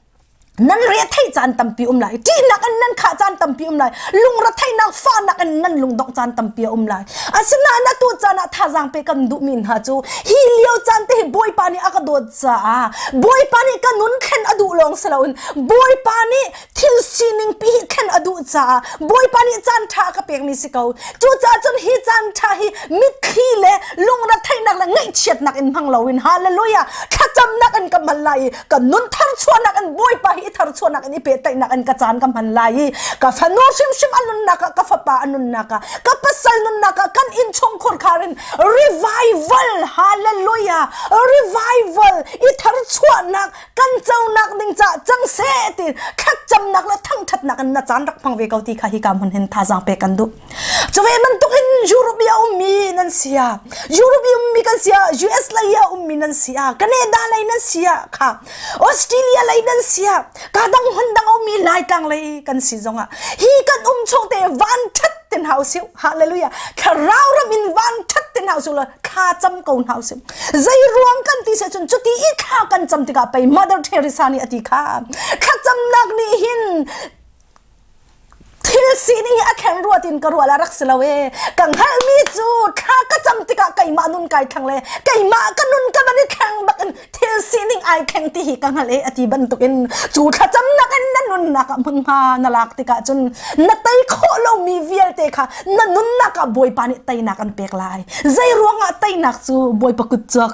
nan re thei caan tampi um lai ṭihnak in nan khah caan tampi um lai lungre theihnak fahnak in nan lungdongh caan tampi a um lai asinain atu caan ah thazaang pe kan duhmi hna cu hi lio caan te hi Bawipa nih a ka dawt caah Bawipa nih ka nun thlen a duh lawng si loin Bawipa nih thil sining pi hi thlen a duh caah Bawipa nih caan ṭha a ka pekmi si ko cucaah cun hi caan ṭha hi mitthli le lungre theihnak le ngaihchiatnak in hmang loin hallelujah thlacamnak in ka hman lai i ka nun tharchuahnak in Bawipa hi i tharchuahnak in i pehtlaihnak in ka caan ka hman lai i ka fanu hrimhrim a nunnak ah ka fapa a nunnak ah ka pasal nunnak ah kan innchungkhar khar in revival hallelujah revival i tharchuahnak kan conak ding ca cang seh ti thlacamnak le thangthatnak in na caan rak hmang ve ko ti kha hi ka hmun hin thazaang pek kan duh Cuve bantuk in Europe i a ummi nan si ah, Europe i ummi kan si ah, US lei a ummi nan si ah, Canada lei nan si ah, kha Australia lei nan si ah, ka dang hmun dang a ummi Laitlang lei kan si zong ah, hi kan um chung te van ṭhat ten hau siu. Hallelujah. Thlarau ram in van ṭhat ten hau siu la thla cam ko hau siu. Zei ruang kan ti se cun cuti i thla kan cam tikah pei Mother Teresa nih a ti kha. Thlacamnak nih hin Thil sining hi a thleng ruat in ka rual a rak si lo ee. Ka hngalhmi cu thla ka cam tikah keimah nun kai thleng le keimah ka nun ka van i thleng bak in thil sining ai thleng ti hi ka hngalh ee a ti bantukin cu thlacamnak in na nunnak ah hmunhma na lak tikah cun na tei khawh lomi vialte kha na nunnak ah Bawipa nih teinak an pek lai. Zei ruangah teinak cu Bawipa kut chuak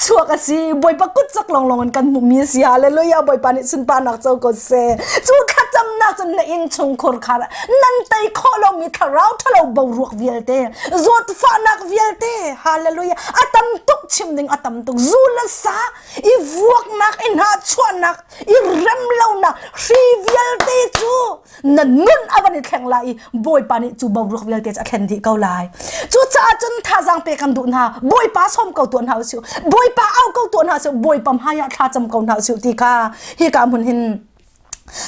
chuak a si. Bawipa kut chuak lawnglawng in kan hmuhmi a si. Hallelujah. Bawipa nih sunparnak co ko seh. Cu thlacamnak cun na innchungkhur kha nan tei khawh lomi thlarau ṭhalo boruak vialte, zawtfahnak vialte, hallelujah, a tam tuk chim ding a tam tuk. Zu le sa i vuaknak, i hnahchuahnak, i rem lonak hri vialte cu na nun a van i thleng lai i Bawipa nih cu boruak vialte cu a thlen dih ko lai. Cucaah cun thazaang pek kan duh hna. Bawipa sawm ko tuah hna usih. Bawipa au ko tuah hna usih. Bawipa hmai ah thlacam ko hna usih ti kha hi ka hmun hin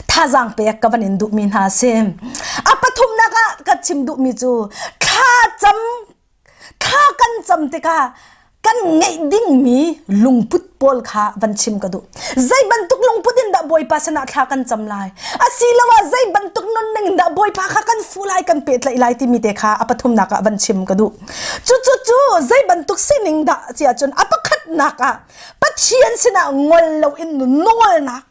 thazaang pek ka van in duhmi hna a si. A pathumnak ah ka chim duhmi cu thlacam Thla kan cam tikah kan ngeih dingmi lungput pawl kha van chim ka duh. Zei bantuk lungput in dah Bawipa sinah thla kan cam lai? Asiloah zei bantuk nunning in dah Bawipa kha kan fuh lai, kan pehtlaih lai timi te kha a pathumnak ah van chim ka duh. Cucu cu zei bantuk sining dah ti ahcun a pakhatnak ah Pathian sinah ngol loin nawlnak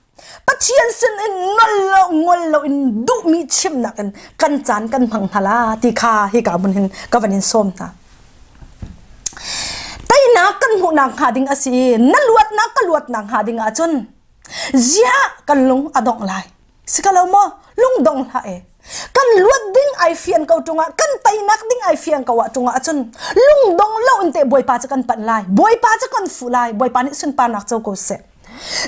Pathian sin in ngol lo ngol lo in duhmi chimnak in kan caan kan hmang hna la ti kha hika hmun hin ka van in sawm hna. Teinak kan hmuhnak hnga ding a si i na luatnak ka luatnak hnga ding ahcun ziah kan lung a dongh lai. Si ka lo maw? Lung dong hlah e. Kan luat ding ai fian ko tungah kan teinak ding ai fian ko ah tungah ahcun lung dong lo in te Bawipa cu kan panh lai. Bawipa cu kan fuh lai. Bawipa nih sunparnak co ko seh.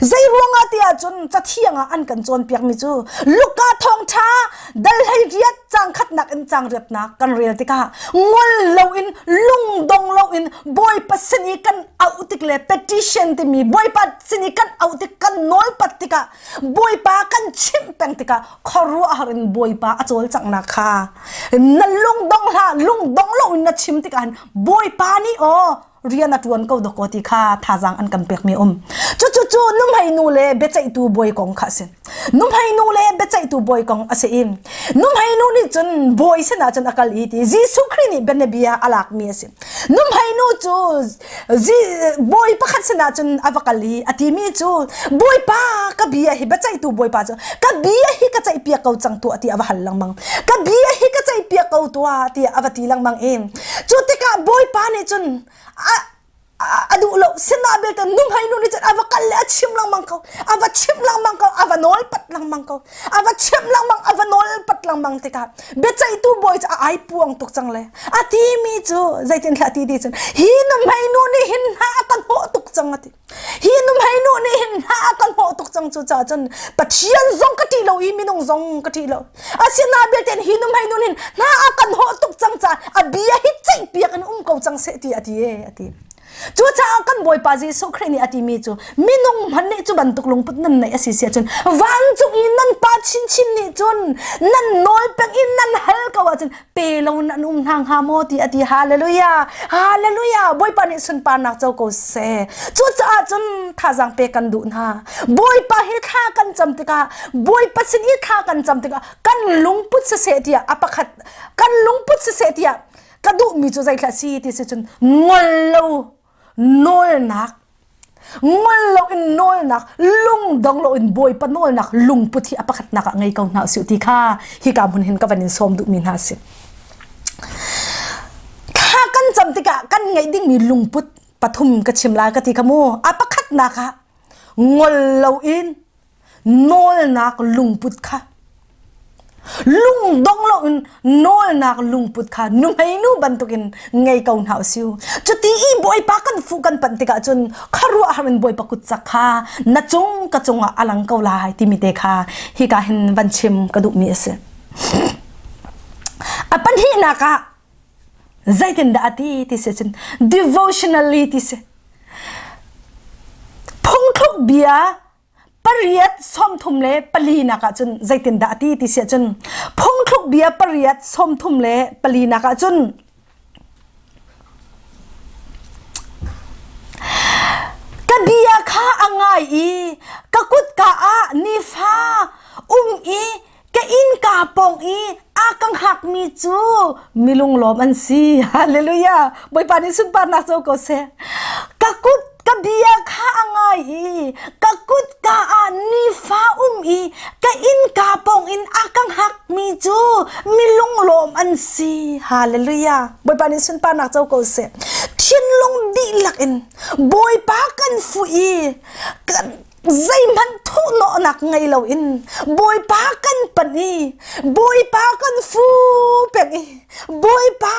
Zei ruangah ti ahcun cathiang ah an kan cawnpiakmi cu Luka thawngṭha dal 18 cang khatnak in cang riatnak kan rel tikah ngol loin lungdong loin Bawipa sin i kan auh tik le petition timi Bawipa sin i kan auh tik kan nawlpat tikah Bawipa kan chimh peng tikah khuaruahhar in Bawipa a cawlcanghnak kha na lungdong hlah lungdong loin na chim tikah hin Bawipa nih aw rian a ṭuan ko dawkaw ti kha thazaang an kan pekmi um. Cucu nuhmei nu le biaceihtu bawi kong kha a si. Nuhmei nu le biaceihtu bawi kong a si i nuhmei nu nih cun bawi sinah cun a kal i ti Jesuh Khrih nih bianabia a lakmi a si. Nuhmei nu cu bawi pakhat sinah cun a va kal i a timi cu Bawipa ka bia hi biaceihtu bawipa cu ka bia hi ka ceihpiak ko cang tuah ti a va hal lengmang. Ka bia hi ka ceihpiak ko tuah tiah a va ti lengmang i Cu tikah Bawipa nih cun a duh lo sinah belte nuhmei nu nih cun a va kal le a chim lengmang ko a va chim lengmang ko a va nawl pat lengmang ko. A va chimh lengmang, a va nawl pat lengmang tikah biaceihtu bawi cu a ai puang tuk cang le a timi cu zeitin hlah ti ti cun hi nuhmei nu nih hin hna a kan hnawh tuk cang a ti. Hi nuhmei nu nih hin hna a kan hnawh tuk cang cu caah cun Pathian zong ka ṭih lo i minung zong ka ṭih lo. Asinain belte hi nuhmei nu nih hna a kan hnawh tuk cang caah a bia hi ceihpiak in um ko cang seh ti a ti e a ti. Cucaah kan Bawipa Jesuh Khrih nih a timi cu minung hmanh nih cu bantuk lungput nan neih a si si ahcun vancung i nan Pa chinchin nih cun nan nawl peng in nan hal ko ahcun pe lo nan um hna hnga maw ti a ti. Hallelujah! Hallelujah! Bawipa nih sunparnak co ko seh. Cucaah cun thazaang pe kan duh hna. Bawipa hi thla kan cam tikah Bawipa sin i thla kan cam tikah kan lungput siseh tiah a pakhat kan lungput siseh tiah ka duhmi cu zeithla si ti si cun ngol lo nawlnak ngol lo in nawlnak lungdong lo in bawipa nawlnak lungput hi a pakhatnak ah ngei ko hna usih ti kha hika hmun hin ka van in sawm duhmi hna si thla kan cam tikah kan ngeih dingmi lungput pathum ka chim lai ka ti kha mu a pakhatnak ah ngol lo in nawlnak lungput kha lungdong loin nawlnak lungput kha nuhmei nu bantukin ngei ko hna usih cuti i bawipa kan fuh kan panh tikah cun khuaruahhar in bawipa kut cak kha na cung ka cungah a lang ko lai timi te kha hika hin van chim ka duhmi a si a pahnihnak ah zeitindah a ti ti si cun devotionally ti si phungthluk bia pariat sawmthum le pali nak ah cun zeitindah a ti ti si ahcun phungthluk bia pariat sawmthum le pali nak ah cun ka bia kha a ngai i ka kutka ah nifa um i ka innka pawng i a ka hngakmi cu milunglawm an si. Hallelujah. Bawipa nih sunparnak co ko seh. Ka kut ka bia kha a ngai i ka kut ka ah nifa um i ka innka pawng in a ka hngakmi cu milunglawm an si. Hallelujah. Bawipa nih sunparnak co ko seh. Thinlung dihlak in Bawipa kan fuh i kan zeihmanh thuhnawhnak ngei loin Bawipa kan panh i Bawipa kan fu peng i Bawipa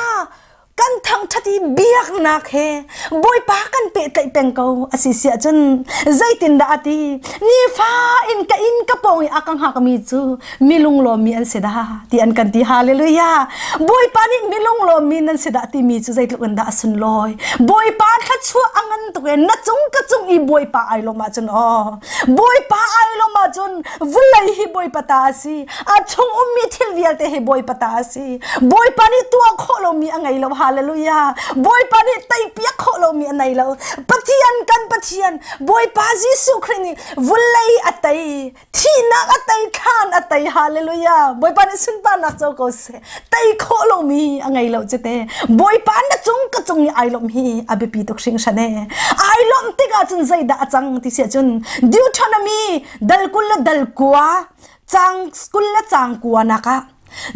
kan thangṭhat i biaknak he Bawipa kan pehtlaih peng ko a si si ahcun zeitindah a ti nifa in ka inn ka pawng i a ka hngakmi cu mi lunglawmmi an si dah ti an kan ti hallelujah Bawipa nih mi lunglawmmi nan si dah timi cu zeitluk in dah a sunlawi Bawipa thluachuah a ngan tuk e na cung ka cung i Bawipa ai lawm ahcun aw Bawipa ai lawm ahcun vulei hi Bawipa ta a si a chung ummi thil vialte hi Bawipa ta a si Bawipa nih tuah khawh lomi a ngei lo hallelujah Bawipa nih teipiak khawh lomi a nei lo Pathian kan Pathian Bawipa Jesuh Khrih nih vulei a tei Thihnak a tei thlan a tei hallelujah Bawipa nih sunparnak co ko seh tei khawh lomi a ngei lo cite Bawipa na cung ka cung i ai lawmh hi a biapi tuk hringhran e ai lawmh tikah cun zeidah a cang ti si ahcun Deuteronomy dal 20 le dal kua cang 20 le cang kua nak ah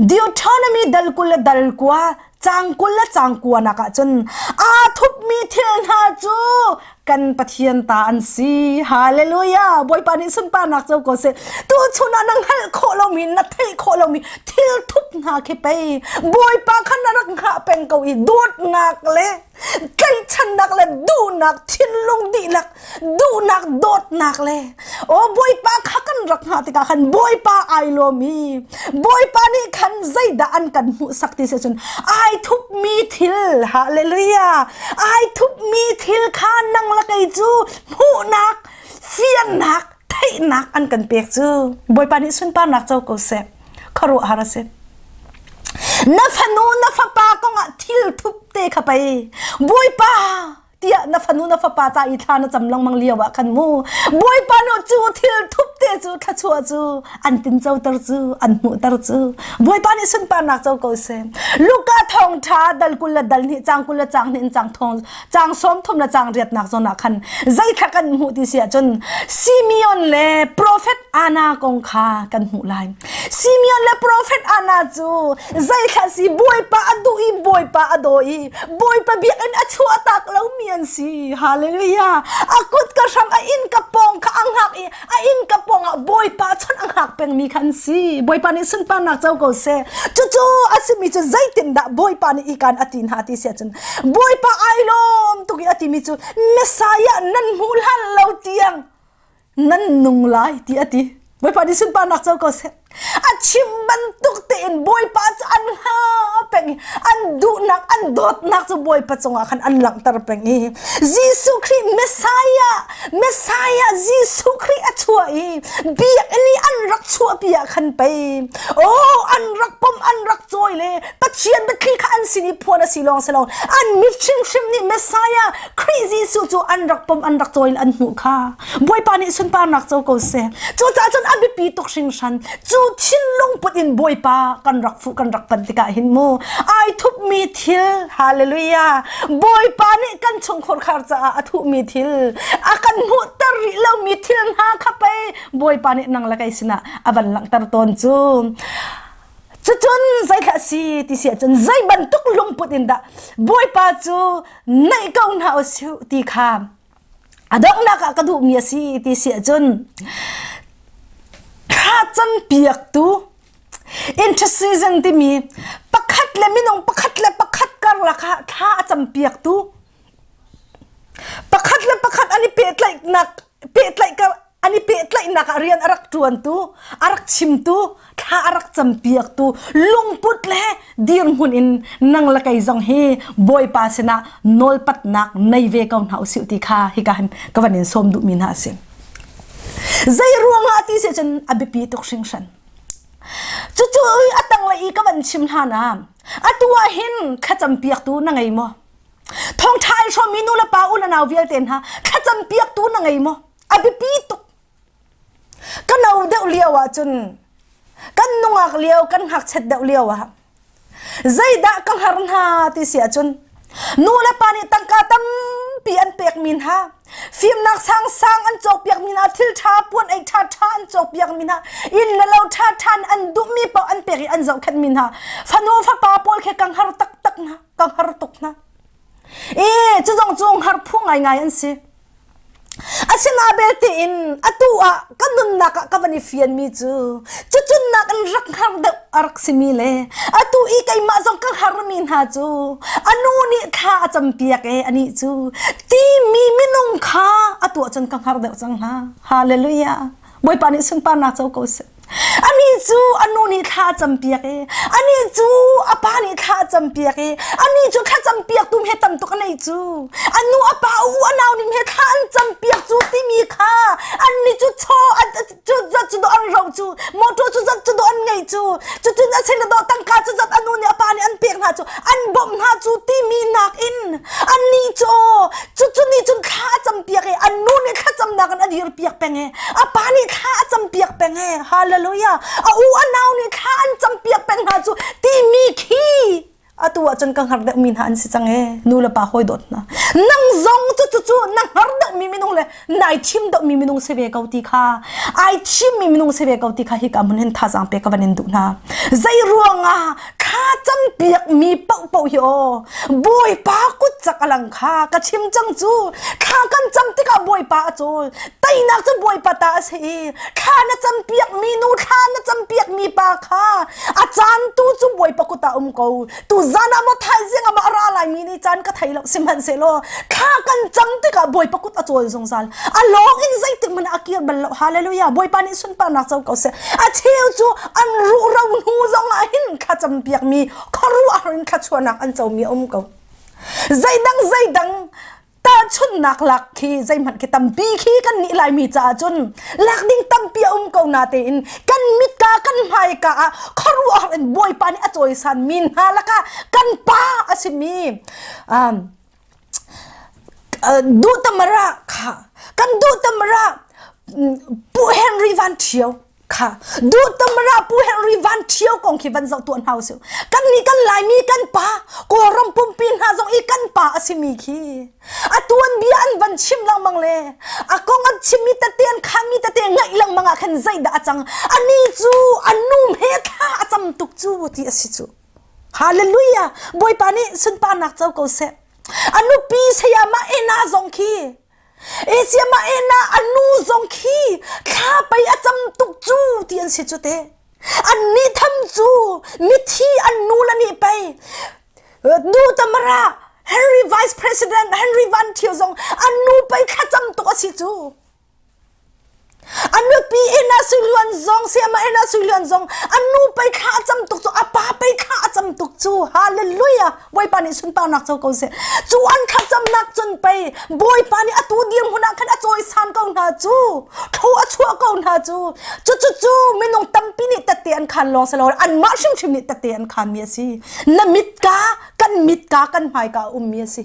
Deuteronomy dal 20 le dal kua cang 20 le cang kua nak ah cun aa thupmi thil hna cu kan Pathian ta an si. Hallelujah! Bawipa nih sunparnak co ko seh. Tu chun ah na hngalh khawh lomi, na theih khawh lomi thil thup hna khi pei Bawipa kha na rak hngah peng ko i dawtnak le tlaihchannak le duhnak thinlung dihlak duhnak dawtnak le aw Bawipa kha kan rak hngah tikah khan Bawipa ai lawm i Bawipa nih khan zeidah an kan hmuhsak ti si cun ai thupmi thil hallelujah ai thupmi thil kha nang le kei cu hmuhnak fiannak theihnak an kan pek cu Bawipa nih sunparnak co ko seh khuaruahhar a si na fanu na fapa kongah thil thup te kha pei Bawipa tiah na fanu na fapa ca i thla na cam lengmang lio ah khan mu Bawipa nu cu thil thup te cu thluachuah cu an tincoter cu an hmuhter cu Bawipa nih sunparnak co ko seh Luka thawngṭha dal 20 le dal hnih cang 20 le cang hnih in cang thong cang 30 le cang riatnak zawn ah khan zeithla kan hmuh ti si ahcun Simeon le profet Anna kong kha kan hmuh lai Simeon le profet Anna cu zeithla si Bawipa a duh i Bawipa a daw i Bawipa biakinn a chuahtak lomi an si. Hallelujah. A kut ka hram a inn ka pawng kha a hngak i a inn ka pawng ruangah Bawipa chawnh a hngak pengmi kha an si. Bawipa nih sunparnak co ko seh. Cucu a simi cu zeitindah Bawipa nih ikan a ti hna ti si ahcun Bawipa ai lawm tuk i a timi cu Messiah nan hmuh hlan lo tiang nan nung lai ti a ti. Bawipa nih sunparnak co ko seh. A chim bantuk tein Bawipa cu an ha peng i an duhnak an dawtnak cu Bawipa cungah khan an langhter peng i Jesuh Khrih Messiah Messiah Jesuh Khrih a chuah i biakinn i an rak chuahpi ah khan pei oh an rak pom an rak cawi le Pathian biathli kha an sin i phuan a si lawng si lo an mit hrimhrim nih Messiah Khrih Jesuh cu an rak pom an rak cawi le an hmuh kha Bawipa nih sunparnak co ko seh. Cucaah cun a biapi tuk hringhran. Cu thinlung put in Bawipa kan rak fuh kan rak panh tikah hin mu ai thupmi thil hallelujah Bawipa nih kan chungkhur khar caah a thuhmi thil a kan hmuhter rih lomi thil hna kha pei Bawipa nih nang le kei sinah a van langhter tawn cu. Cucun zeithlah si ti si ahcun zei bantuk lungput in dah Bawipa cu naih ko hna usih ti kha A donghnak ah ka duhmi a si ti si ahcun thlacam piaktu intercession timi pakhat le minung pakhat le pakhat karlak ah thla a cam piaktu pakhat le pakhat an i pehtlaihnak pehtlaih an i pehtlaihnak ah rian a rak ṭuantu, a rak chimtu, thla a rak campiaktu lungput le dirhmun in nang le kei zong hi Bawipa sinah nawlpatnak nei ve ko hna usih ti kha hika hin ka van in sawm duhmi hna a si. Zei ruangah ti si cun a biapi tuk hringhran. Cucu a tanglei i ka van chim hlan ah atu ah hin thlacam piaktu na ngei maw? Thawngṭha ai hrawmmi nu le pa u le nau vialte hna thlacam piaktu na ngei maw? A biapi tuk. Ka no deuh lio ah cun kan nungak lio kan ngakchet deuh lio ah zeidah ka hngar hna ti si ahcun nu le pa nih tangka tampi an pekmi hna fimnak sangsang an cawkpiakmi hna thil ṭha puan ei ṭha ṭha an cawkpiakmi hna inn le lo ṭha ṭha an duhmi paoh an pek i an zohkhenhmi hna fanu fapa pawl khi ka hngar taktak hna ka hngar tuk hna e cu zong cu hngar phu ngaingai an si Asina belte in atu ah ka nunnak ah ka van i fianmi cu cucun nak in rak har deuh a rak simi le atu i keimah zong ka harmi hna cu a nu nih thla a campiak e anih cu timi minung kha atu ah cun ka hngar deuh cang hna. Hallelujah. Bawipa nih sunparnak co ko seh. Anih cu a nu nih thla a campiak i anih cu a pa nih thla a campiak i anih cu thla campiaktu he tam tuk a nei cu a nu a pa u a nau ning he thla an campiak cu timi kha annih cu chaw cu zat cu do an ro cu motor cu zat cu do an ngei cu cu cun a sin do tangka cu zat a nu nih a pa nih an pek hna cu an bawmh hna cu timi nakin annih cu cu cu nih cun thla a campiak i an nu nih thlacamnak in a dirpiak peng i a pa nih thla a campiak peng e hallelujah a u a nau nih thla an campiak peng hna cu timi khi atu ah cun ka hngar deuh mi hna an si cang e nu le pa hawi dawt hna nang zong cu cu cu na hngar deuh mi minung le nai thim deuh mi minung si ve ko ti kha ai thim mi minung si ve ko ti kha hi ka mun hin thazaang pe ka van in duh hna zei ruangah thla campiak mi paoh paoh hi aw Bawipa kut cak a lang kha ka chim cang cu thla kan cam tikah Bawipa a cawl teinak cu Bawipa ta a si i thla na campiak mi nu thla na campiak mi pa kha a caan tu cu Bawipa kut ah um ko tu zan ah maw thaizing ah maw a ra lai mi nih caan ka thei lo sihmanhsehlaw thla kan cam tikah Bawipa kut a cawl zungzal a lawng in zeitik hmanh a kir bal lo hallelujah Bawipa nih sunparnak co ko seh a cheu cu an ruh ro hnu zong ah hin thlacam piak mi khuaruahhar in thluachuahnak an comi a um ko zeidang zeidang tahchunhnak lak khi zeihmanh khi tampi khi kan nih laimi caah cun lak ding tampi a um ko na tein kan mitka kan hmaika ah khuaruahhar in bawipa nih a cawisan mi hna lakah kan pa a simi um, duhtamara kha kan duhtamara Pu Henry Van Thio kha duhtamara Pu Henry Van Thio kong khi van zoh tuah hna usih kan nih kan Laimi kan pa Kawlram pumpi hna zong i kan pa a simi khi a tuanbia an van chim lengmang le a kong an chimmi tete an khanmi tete ngaih lengmang ah khan zeidah a cang ani cu a nu he thla a cam tuk cu ti a si cu Hallelujah! Bawipa nih sunparnak co ko seh. A nupi sayama Ena zong khi. Asia ma ena anu zong khi thla pei a cam tuk cu ti an si cu te. An ni tham cu mithi an nu la nih pei nu tamara Henry Vice President Henry Van Thio zong an nu pei thlacam tuk a si cu. A nupi inn ah suiluan zong siama inn ah suiluan zong a nu pei thla a cam tuk cu a pa pei thla a cam tuk cu hallelujah Bawipa nih sunparnak co ko seh cu an thlacamnak cun pei Bawipa nih atu dirhmun ah khan a cawisan ko hna cu tho a chuah ko hna cu cu cu cu minung tampi nih tette an khan lawng si lo anmah hrimhrim nih tette an khan mi a si na mit ka kan mit ka kan hmai ka a ummi a si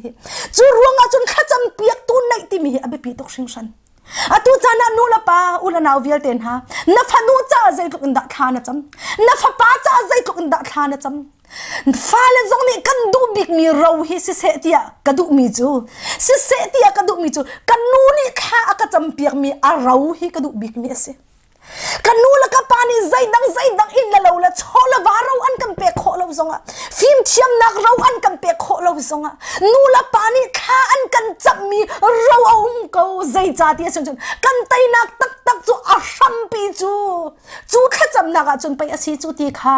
cu ruangah cun thlacam piaktu neih timi hi a biapi tuk hringhran Atu caan ah nu le pa, u le nau vialte hna, na fanu caah zeitluk in dah thla na cam? Na fapa caah zeitluk in dah thla na cam? Fale zong nih kan duh bikmi ro hi siseh tiah ka duhmi cu, siseh tiah ka duhmi cu, ka nu nih thla a ka campiakmi a ro hi ka duh bikmi a si. Ka nu le ka pa nih zeidang zeidang inn le lo le chaw le va ro an kan pek khawh lo zongah fimthiamnak ro an kan pek khawh lo zongah nu le pa nih thla an kan camhmi ro a um ko zeica ti a si cun kan teinak taktak cu a hrampi cu cu thlacamnak ah cun pei a si cu ti kha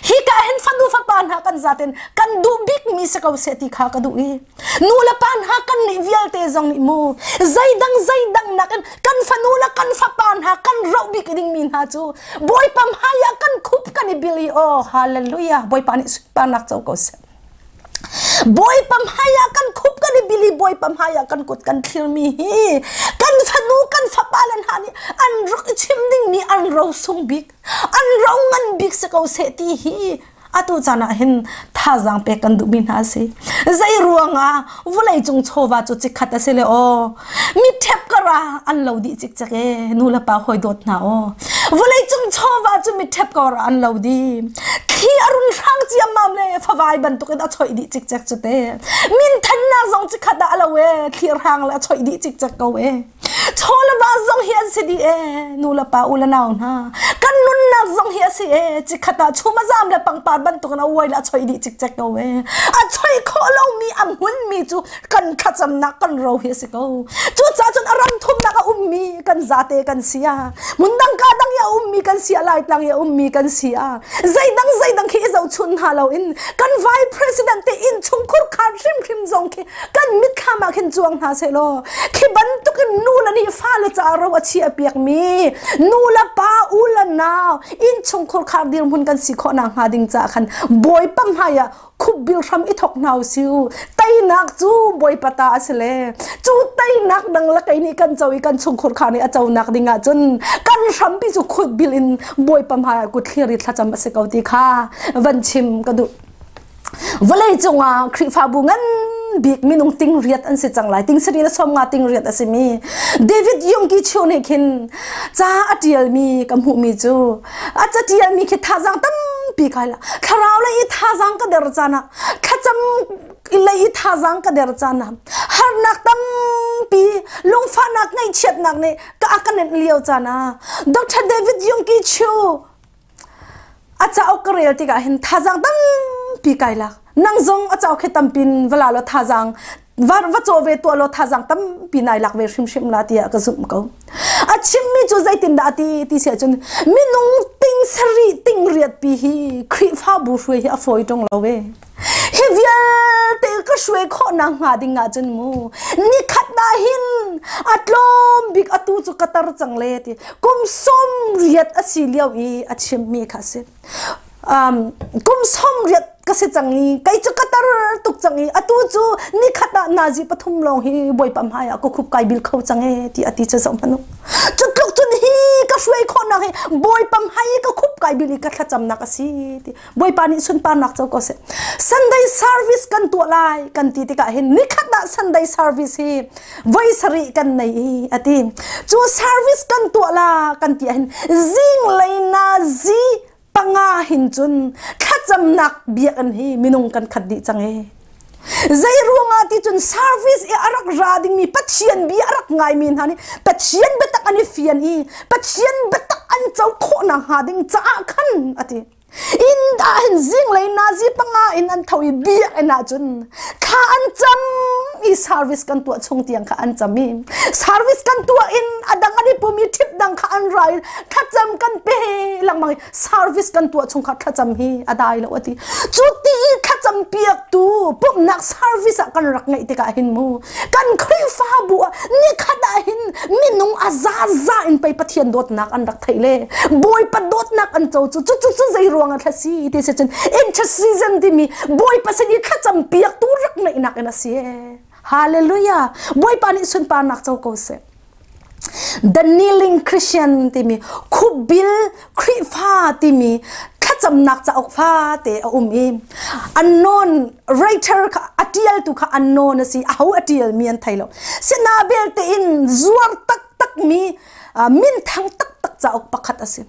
hi ka hin fanu fapa hna kan zaten kan duh bikmi si ko seh ti kha ka duh i nu le pa hna kan nih vialte zong nih mu zeidang zeidang nakin kan fanu le kan fapa hna kan roh bik dingmi hna cu Bawipa hmai ah kan khup kan i bil i oh hallelujah Bawipa nih sunparnak co ko seh Bawipa hmai ah kan khup kan i bil i Bawipa hmai ah kan kut kan thlirmi hi kan fanu kan fapa le hna nih an rak i chim dingmi an ro sung bik an ro ngan bik si ko seh ti hi atu caan ah hin thazaang pek kan duhmi hna a si zei ruangah vawlei cung chawva cu chikkhat a si le aw mi ṭhep kara an lo dih cikcek e nu le pa hawi dawt hna aw vawlei cung chawva cu mi ṭhep kara an lo dih thli a run hrang ciammam le favai bantukin a choih dih cikcek cu te minthannak zong chikkhat ah a lo e thli hrang le a choih dih cikcek ko e Chaw le va zong hi an si dih e nu le pa u le nau hna kan nunnak zong hi a si e cikhat ah chum a zam le pangpar bantukin a uai le a choi dih cikcek ko e a choi khawh lomi a hmunmi cu kan thlacamnak kan ro hi a si ko cucaah cun a ram thumnak a ummi kan zate kan si a hmundang ka dang i a ummi kan si a laitlang i a ummi kan si a zeidang zeidang khi i zohchun hna loin kan vai president te inn chungkhur khar hrimhrim zong khi kan mitthlam ah khin cuang hna seh law khi bantukin nu le nih fale ca ro a chia piakmi nu le pa u le nau innchungkhur khar dirhmun kan si khawh nak hnga ding ca khan bawipa hmai ah khupbil hram i thok hna usiu teinak cu bawipa ta a si le cu teinak dang la kei nih kan co i kan chungkhur khar nih a co nak ding ah cun kan hrampi cu khupbil in bawipa hmai ah kut thlir i thlacam a si ko ti kha van chim ka duh Vawlei cungah Khrihfabu ngan bik minung ting riat an si cang lai. Ting sari le 50 ting riat a simi David Yonggi Cho nih khin ca a tialmi ka hmuhmi cu a ca tialmi khi thazaang tampi kai la. Thlarau lei i thazaang ka der caan ah thlacam lei i thazaang ka der caan ah harnak tampi lungfahnak ngaihchiatnak nih ka a ka nenh lio caan ah Dr. David Yonggi Cho A cauk ka rel tikah hin thazaang tampi kai lak. Nang zong a cauk hi tampin va la law thazaang va, va caw ve tuah law thazaang tampi nai lak ve hrimhrim la tiah ka zumh ko. A chimmi cu zeitindah a ti ti si ahcun minung ting sarih ting riat pi hi Khrihfabu hruai hi a fawi ṭung lo ve. Hi vialte ka hruai khawh nak hnga ding ahcun mu nikhat ah hin a tlawm bik atu cu ka tar cang le ti kum 80 a si lio i a chimmi kha a si. Kum 80 ka si cang i kei cu ka tar tuk cang i atu cu nikhat ah nazi pathum lawng hi bawipa hmai ah ka khup kai bil kho cang e ti a ti cu zoh hmanh u. Cu tluk cun hi ka hruai khawhnak hi bawipa hmai i ka khup kai bil i ka thlacamnak a si ti Bawipa nih sunparnak co ko seh. Sunday service kan tuah lai kan ti tikah hin nikhat ah Sunday service hi voi sarih kan nei i a ti. Cu service kan tuah la kan ti ah hin zinglei nazi panga hin cun thlacamnak biakinn hi minung kan khat dih cang e. Zei ruangah ti cun service i a rak ra dingmi Pathian bia a rak ngaimi hna nih Pathian biatak an i fian i Pathian biatak an co khawh nakhnga ding caah khan a ti. Inn ah hin zinglei nazi panga in an tho i biakinn ah cun thla an cam i service kan tuah chung tiang kha an cam i service kan tuah in a dang an i pum i ṭhit dang kha an ra i thlacam kan pe lengmang i service kan tuah chung kha thlacam hi a dai lo a ti. Cu ti i thlacam piaktu pumhnak service ah kan rak ngeih tikah hin mu kan Khrihfabu ah nikhat ah hin minung a zaza in pei Pathian dawtnak an rak theih le Bawipa dawtnak an co cu cu cu cu zei ruang ah thla si ti si cun intercession timi Bawipa sin i thlacam piaktu rak ngeihnak in a si. Hallelujah! Bawipa nih sunparnak co ko seh. The Kneeling Christian timi khupbil Khrihfa timi thlacamnak cauk fate a um i unknown writer kha a tialtu kha unknown a si aho a tialmi an thei lo sina belte in zuar taktak mi minthang taktak cauk pakhat a si.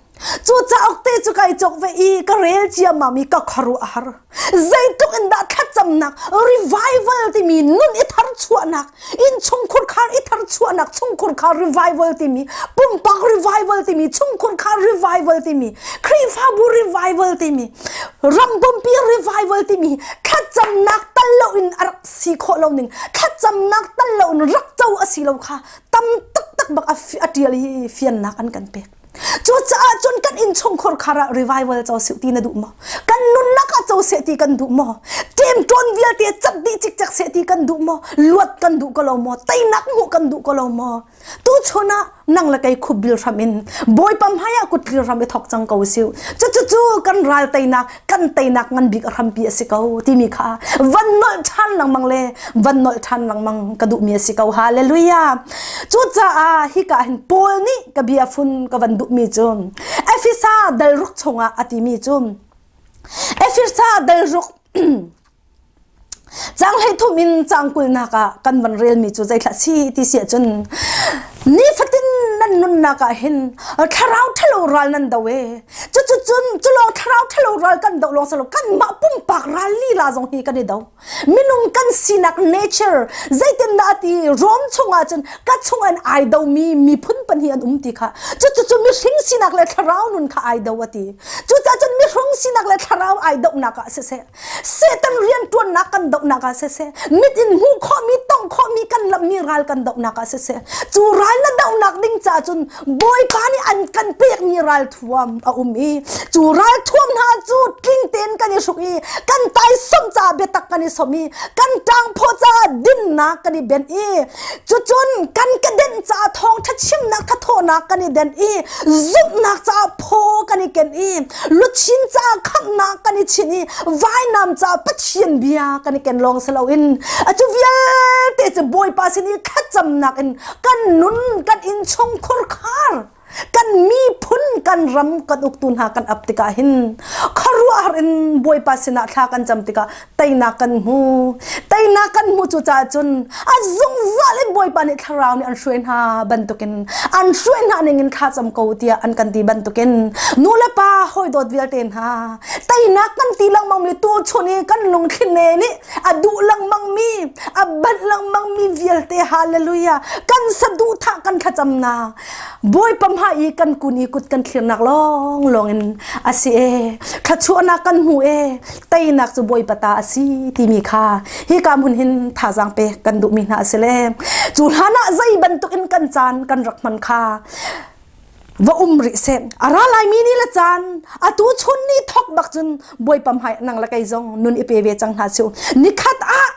Cu cauk te cu kai cawk ve i ka rel ciammam i ka khuaruah a har. Zeitluk in dah thlacamnak revival timi nun i tharchuahnak, innchungkhur khar i tharchuahnak, chungkhur khar revival timi, pumpak revival timi, chungkhur khar revival timi, Khrihfabu revival timi, ram pumpi revival timi thlacamnak tal lo in a rak si khawh lo ning, thlacamnak tal lo in rak co a si lo kha tam taktak bak a ṭial i fiannak an kan pek. Cucaah cun kan innchungkhar khar ah revival co sih ti na duh maw? Kan nunnak ah co seh ti kan duh maw? Ṭemṭawn vialte cat dih cikcek seh ti kan duh maw? Luat kan duh ko lo maw? Teinak hmuh kan duh ko lo maw? Tuchun ah nang le kei khupbil hram in Bawipa hmai ah kutlir hram i thok cang ko siu. Cucu kan ral teinak, kan teinak ngan bik a hrampi a si ko timi kha van nolh ṭhan lengmang le van nolh ṭhan lengmang ka duhmi a si ko. Hallelujah! Cucaah hika hin Paul nih ka bia fun ka van duhmi cu Efesa dal ruk chungah a timi cu Efesa dal ruk cang hlei thum in cang kulnak ah kan van relmi cu zeithlah si ti si ahcun nifatin nan nunnak ah hin thlarau ṭhalo ral nan do e cucu cun culawng thlarau ṭhalo ral kan do lawng silo kanmah pumpak ral lila zong hi kan i do. Minung kan sinak nature zeitindah a ti Rom chungah cun ka chung an ai domi miphun pahnih an um ti kha cucu mihring sinak le thlarau nun kha ai do a ti. Cucaah cun mihring sinak le thlarau ai dohnak ah siseh, Satan rianṭuannak kan dohnak ah siseh, mit in hmuh khawhmi tongh khawhmi kan lammi ral kan dohnak ah siseh, cu ral na dohnak ding ca cun Bawipa nih an kan pekmi ralthuam a um i cu ralthuam hna cu tling tein kan i hruk i kan taisawm caah biatak kan i som i kan ṭangphaw caah dinnak kan i benh i cucun kan kedenh caah thawngṭha chimnak thathawhnak kan i denh i zumhnak caah phaw kan i ken i luchin caah khamhnak kan i chinh i vainam caah Pathian bia kan i ken lawng si loin cu vialte cu Bawipa sin i thlacamnak in kan nun kan innchungkhur khar kan miphun kan ram kan uktu hna kan ap tikah hin khuaruahhar in Bawipa sinah thla kan cam tikah teinak kan hmu. Teinak kan hmu cu caah cun a zungzal in Bawipa nih thlarau nih an hruai hna bantukin an hruai hna ning in thla cam ko tiah an kan ti bantukin nu le pa hawi dawt vialte hna teinak kan ti lengmang mi tu chun i kan lungthli ne nih a duh lengmang mi a banh lengmang mi vialte hallelujah kan saduhthah kan thlacamnak Bawipa hmai i kan kun i kut kan thlirnak lawng lawng in a si e thluachuahnak kan hmu e teinak cu Bawipa ta a si timi kha hika hmun hin thazaang pek kan duhmi hna a si le cu hlan ah zei bantuk in kan caan kan rak hman kha va um rih seh. A ra laimi ni le caan atu chun ni thok bak cun Bawipa hmai nang le kei zong nun i pe ve cang hna siu. Nikhat ah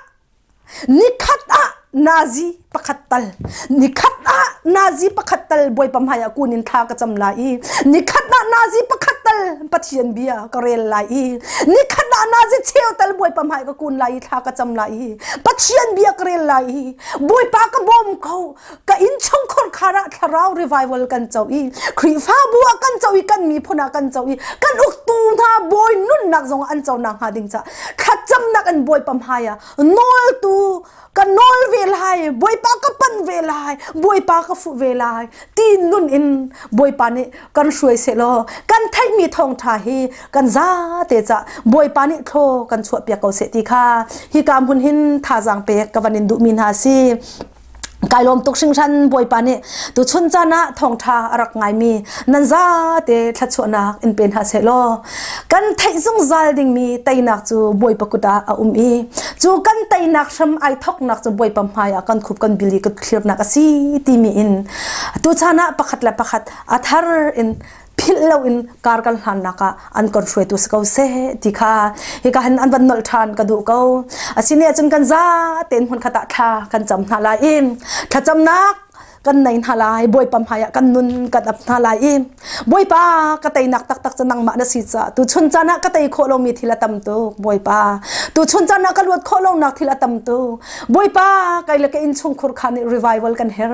nikhat ah nazi pakhat tal nikhat ah nazi pakhat tal Bawipa hmai ah kun in thla ka cam lai i nikhat ah nazi pakhat tal Pathian bia ka rel lai i nikhat ah nazi cheu tal Bawipa hmai ka kun lai i thla ka cam lai i Pathian bia ka rel lai i Bawipa ka bawm ko ka innchungkhar khar ah thlarau revival kan co i Khrihfabu ah kan co i kan miphun ah kan co i kan uktu hna bawi nunnak zong an co nak hnga ding ca thlacamnak in Bawipa hmai ah nawltu ka nawl ve lai Bawipa ka pan ve lai Bawipa ka fuh ve lai ti nun in Bawipa nih kan hruai seh law kan theihmi thawngṭha hi kan zate ca Bawipa nih thlaw kan chuah piak ko seh ti kha hika hmun hin thazaang pek ka van in duhmi hna si. Kai lawm tuk hringhran. Bawipa nih tuchun caan ah thawngṭha a rak ngaimi nan zate thluachuahnak in pe hna seh law, kan theih zungzal dingmi teinak cu Bawipa kut ah a um i cu kan teinak hram ai thoknak cu Bawipa hmai ah kan khup kan bil i kan thlirnak a si timi in tuchan ah pakhat le pakhat a thar in philh loin kar kan hlannak ah an kan hruaitu si ko seh ti kha hika hin an van nolh ṭhan ka duh ko. Asine ahcun kan za tein hmun khat ah thla kan cam hna lai i thlacamnak kan nei hna lai. Bawipa hmai ah kan nun kan ap hna lai i, Bawipa, ka teinak taktak cu nangmah na si ca tu chun caan ah ka tei khawh lomi thil a tam tuk. Bawipa, tu chun caan ah ka luat khawh lonak thil a tam tuk. Bawipa, kai le ka inn chungkhur kha nih revival kan her.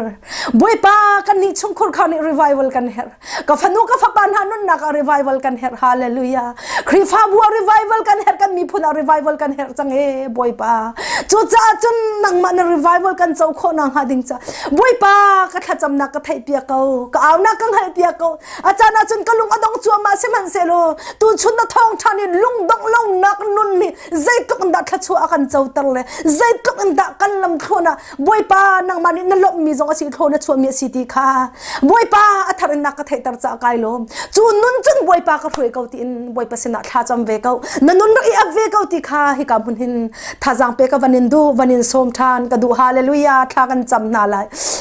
Bawipa, kan nih chungkhur kha nih revival kan her. Ka fanu ka fapa hna nunnak ah revival kan herh. Hallelujah. Khrihfabu ah revival kan herh, kan miphun ah revival kan herh cang e. Bawipa, cucaah cun nangmah na revival kan co khawh nak hnga ding ca, Bawipa, ka thlacamnak ka theih piak ko, ka aunak ka hngalh piak ko. A caan ah cun ka lung a dong cuahmah, sihmanhsehlaw tu chun na thawngṭha nih lungdongh lonak nun nih zeitluk in dah thluachuah a kan coter le zeitluk in dah kan lam thluan ah Bawipa nangmah nih na lawmhmi zong a si, thlaw na chuahmi a si ti kha, Bawipa, a thar in na ka theihter caah kai lawm. Cu nun cun Bawipa ka hruai ko tiin Bawipa sinah thla cam ve ko, na nun rak i ap ve ko ti kha hika hmun hin thazaang pe ka van in duh, van in sawm ṭhan ka duh. Hallelujah. Thla kan cam hna lai.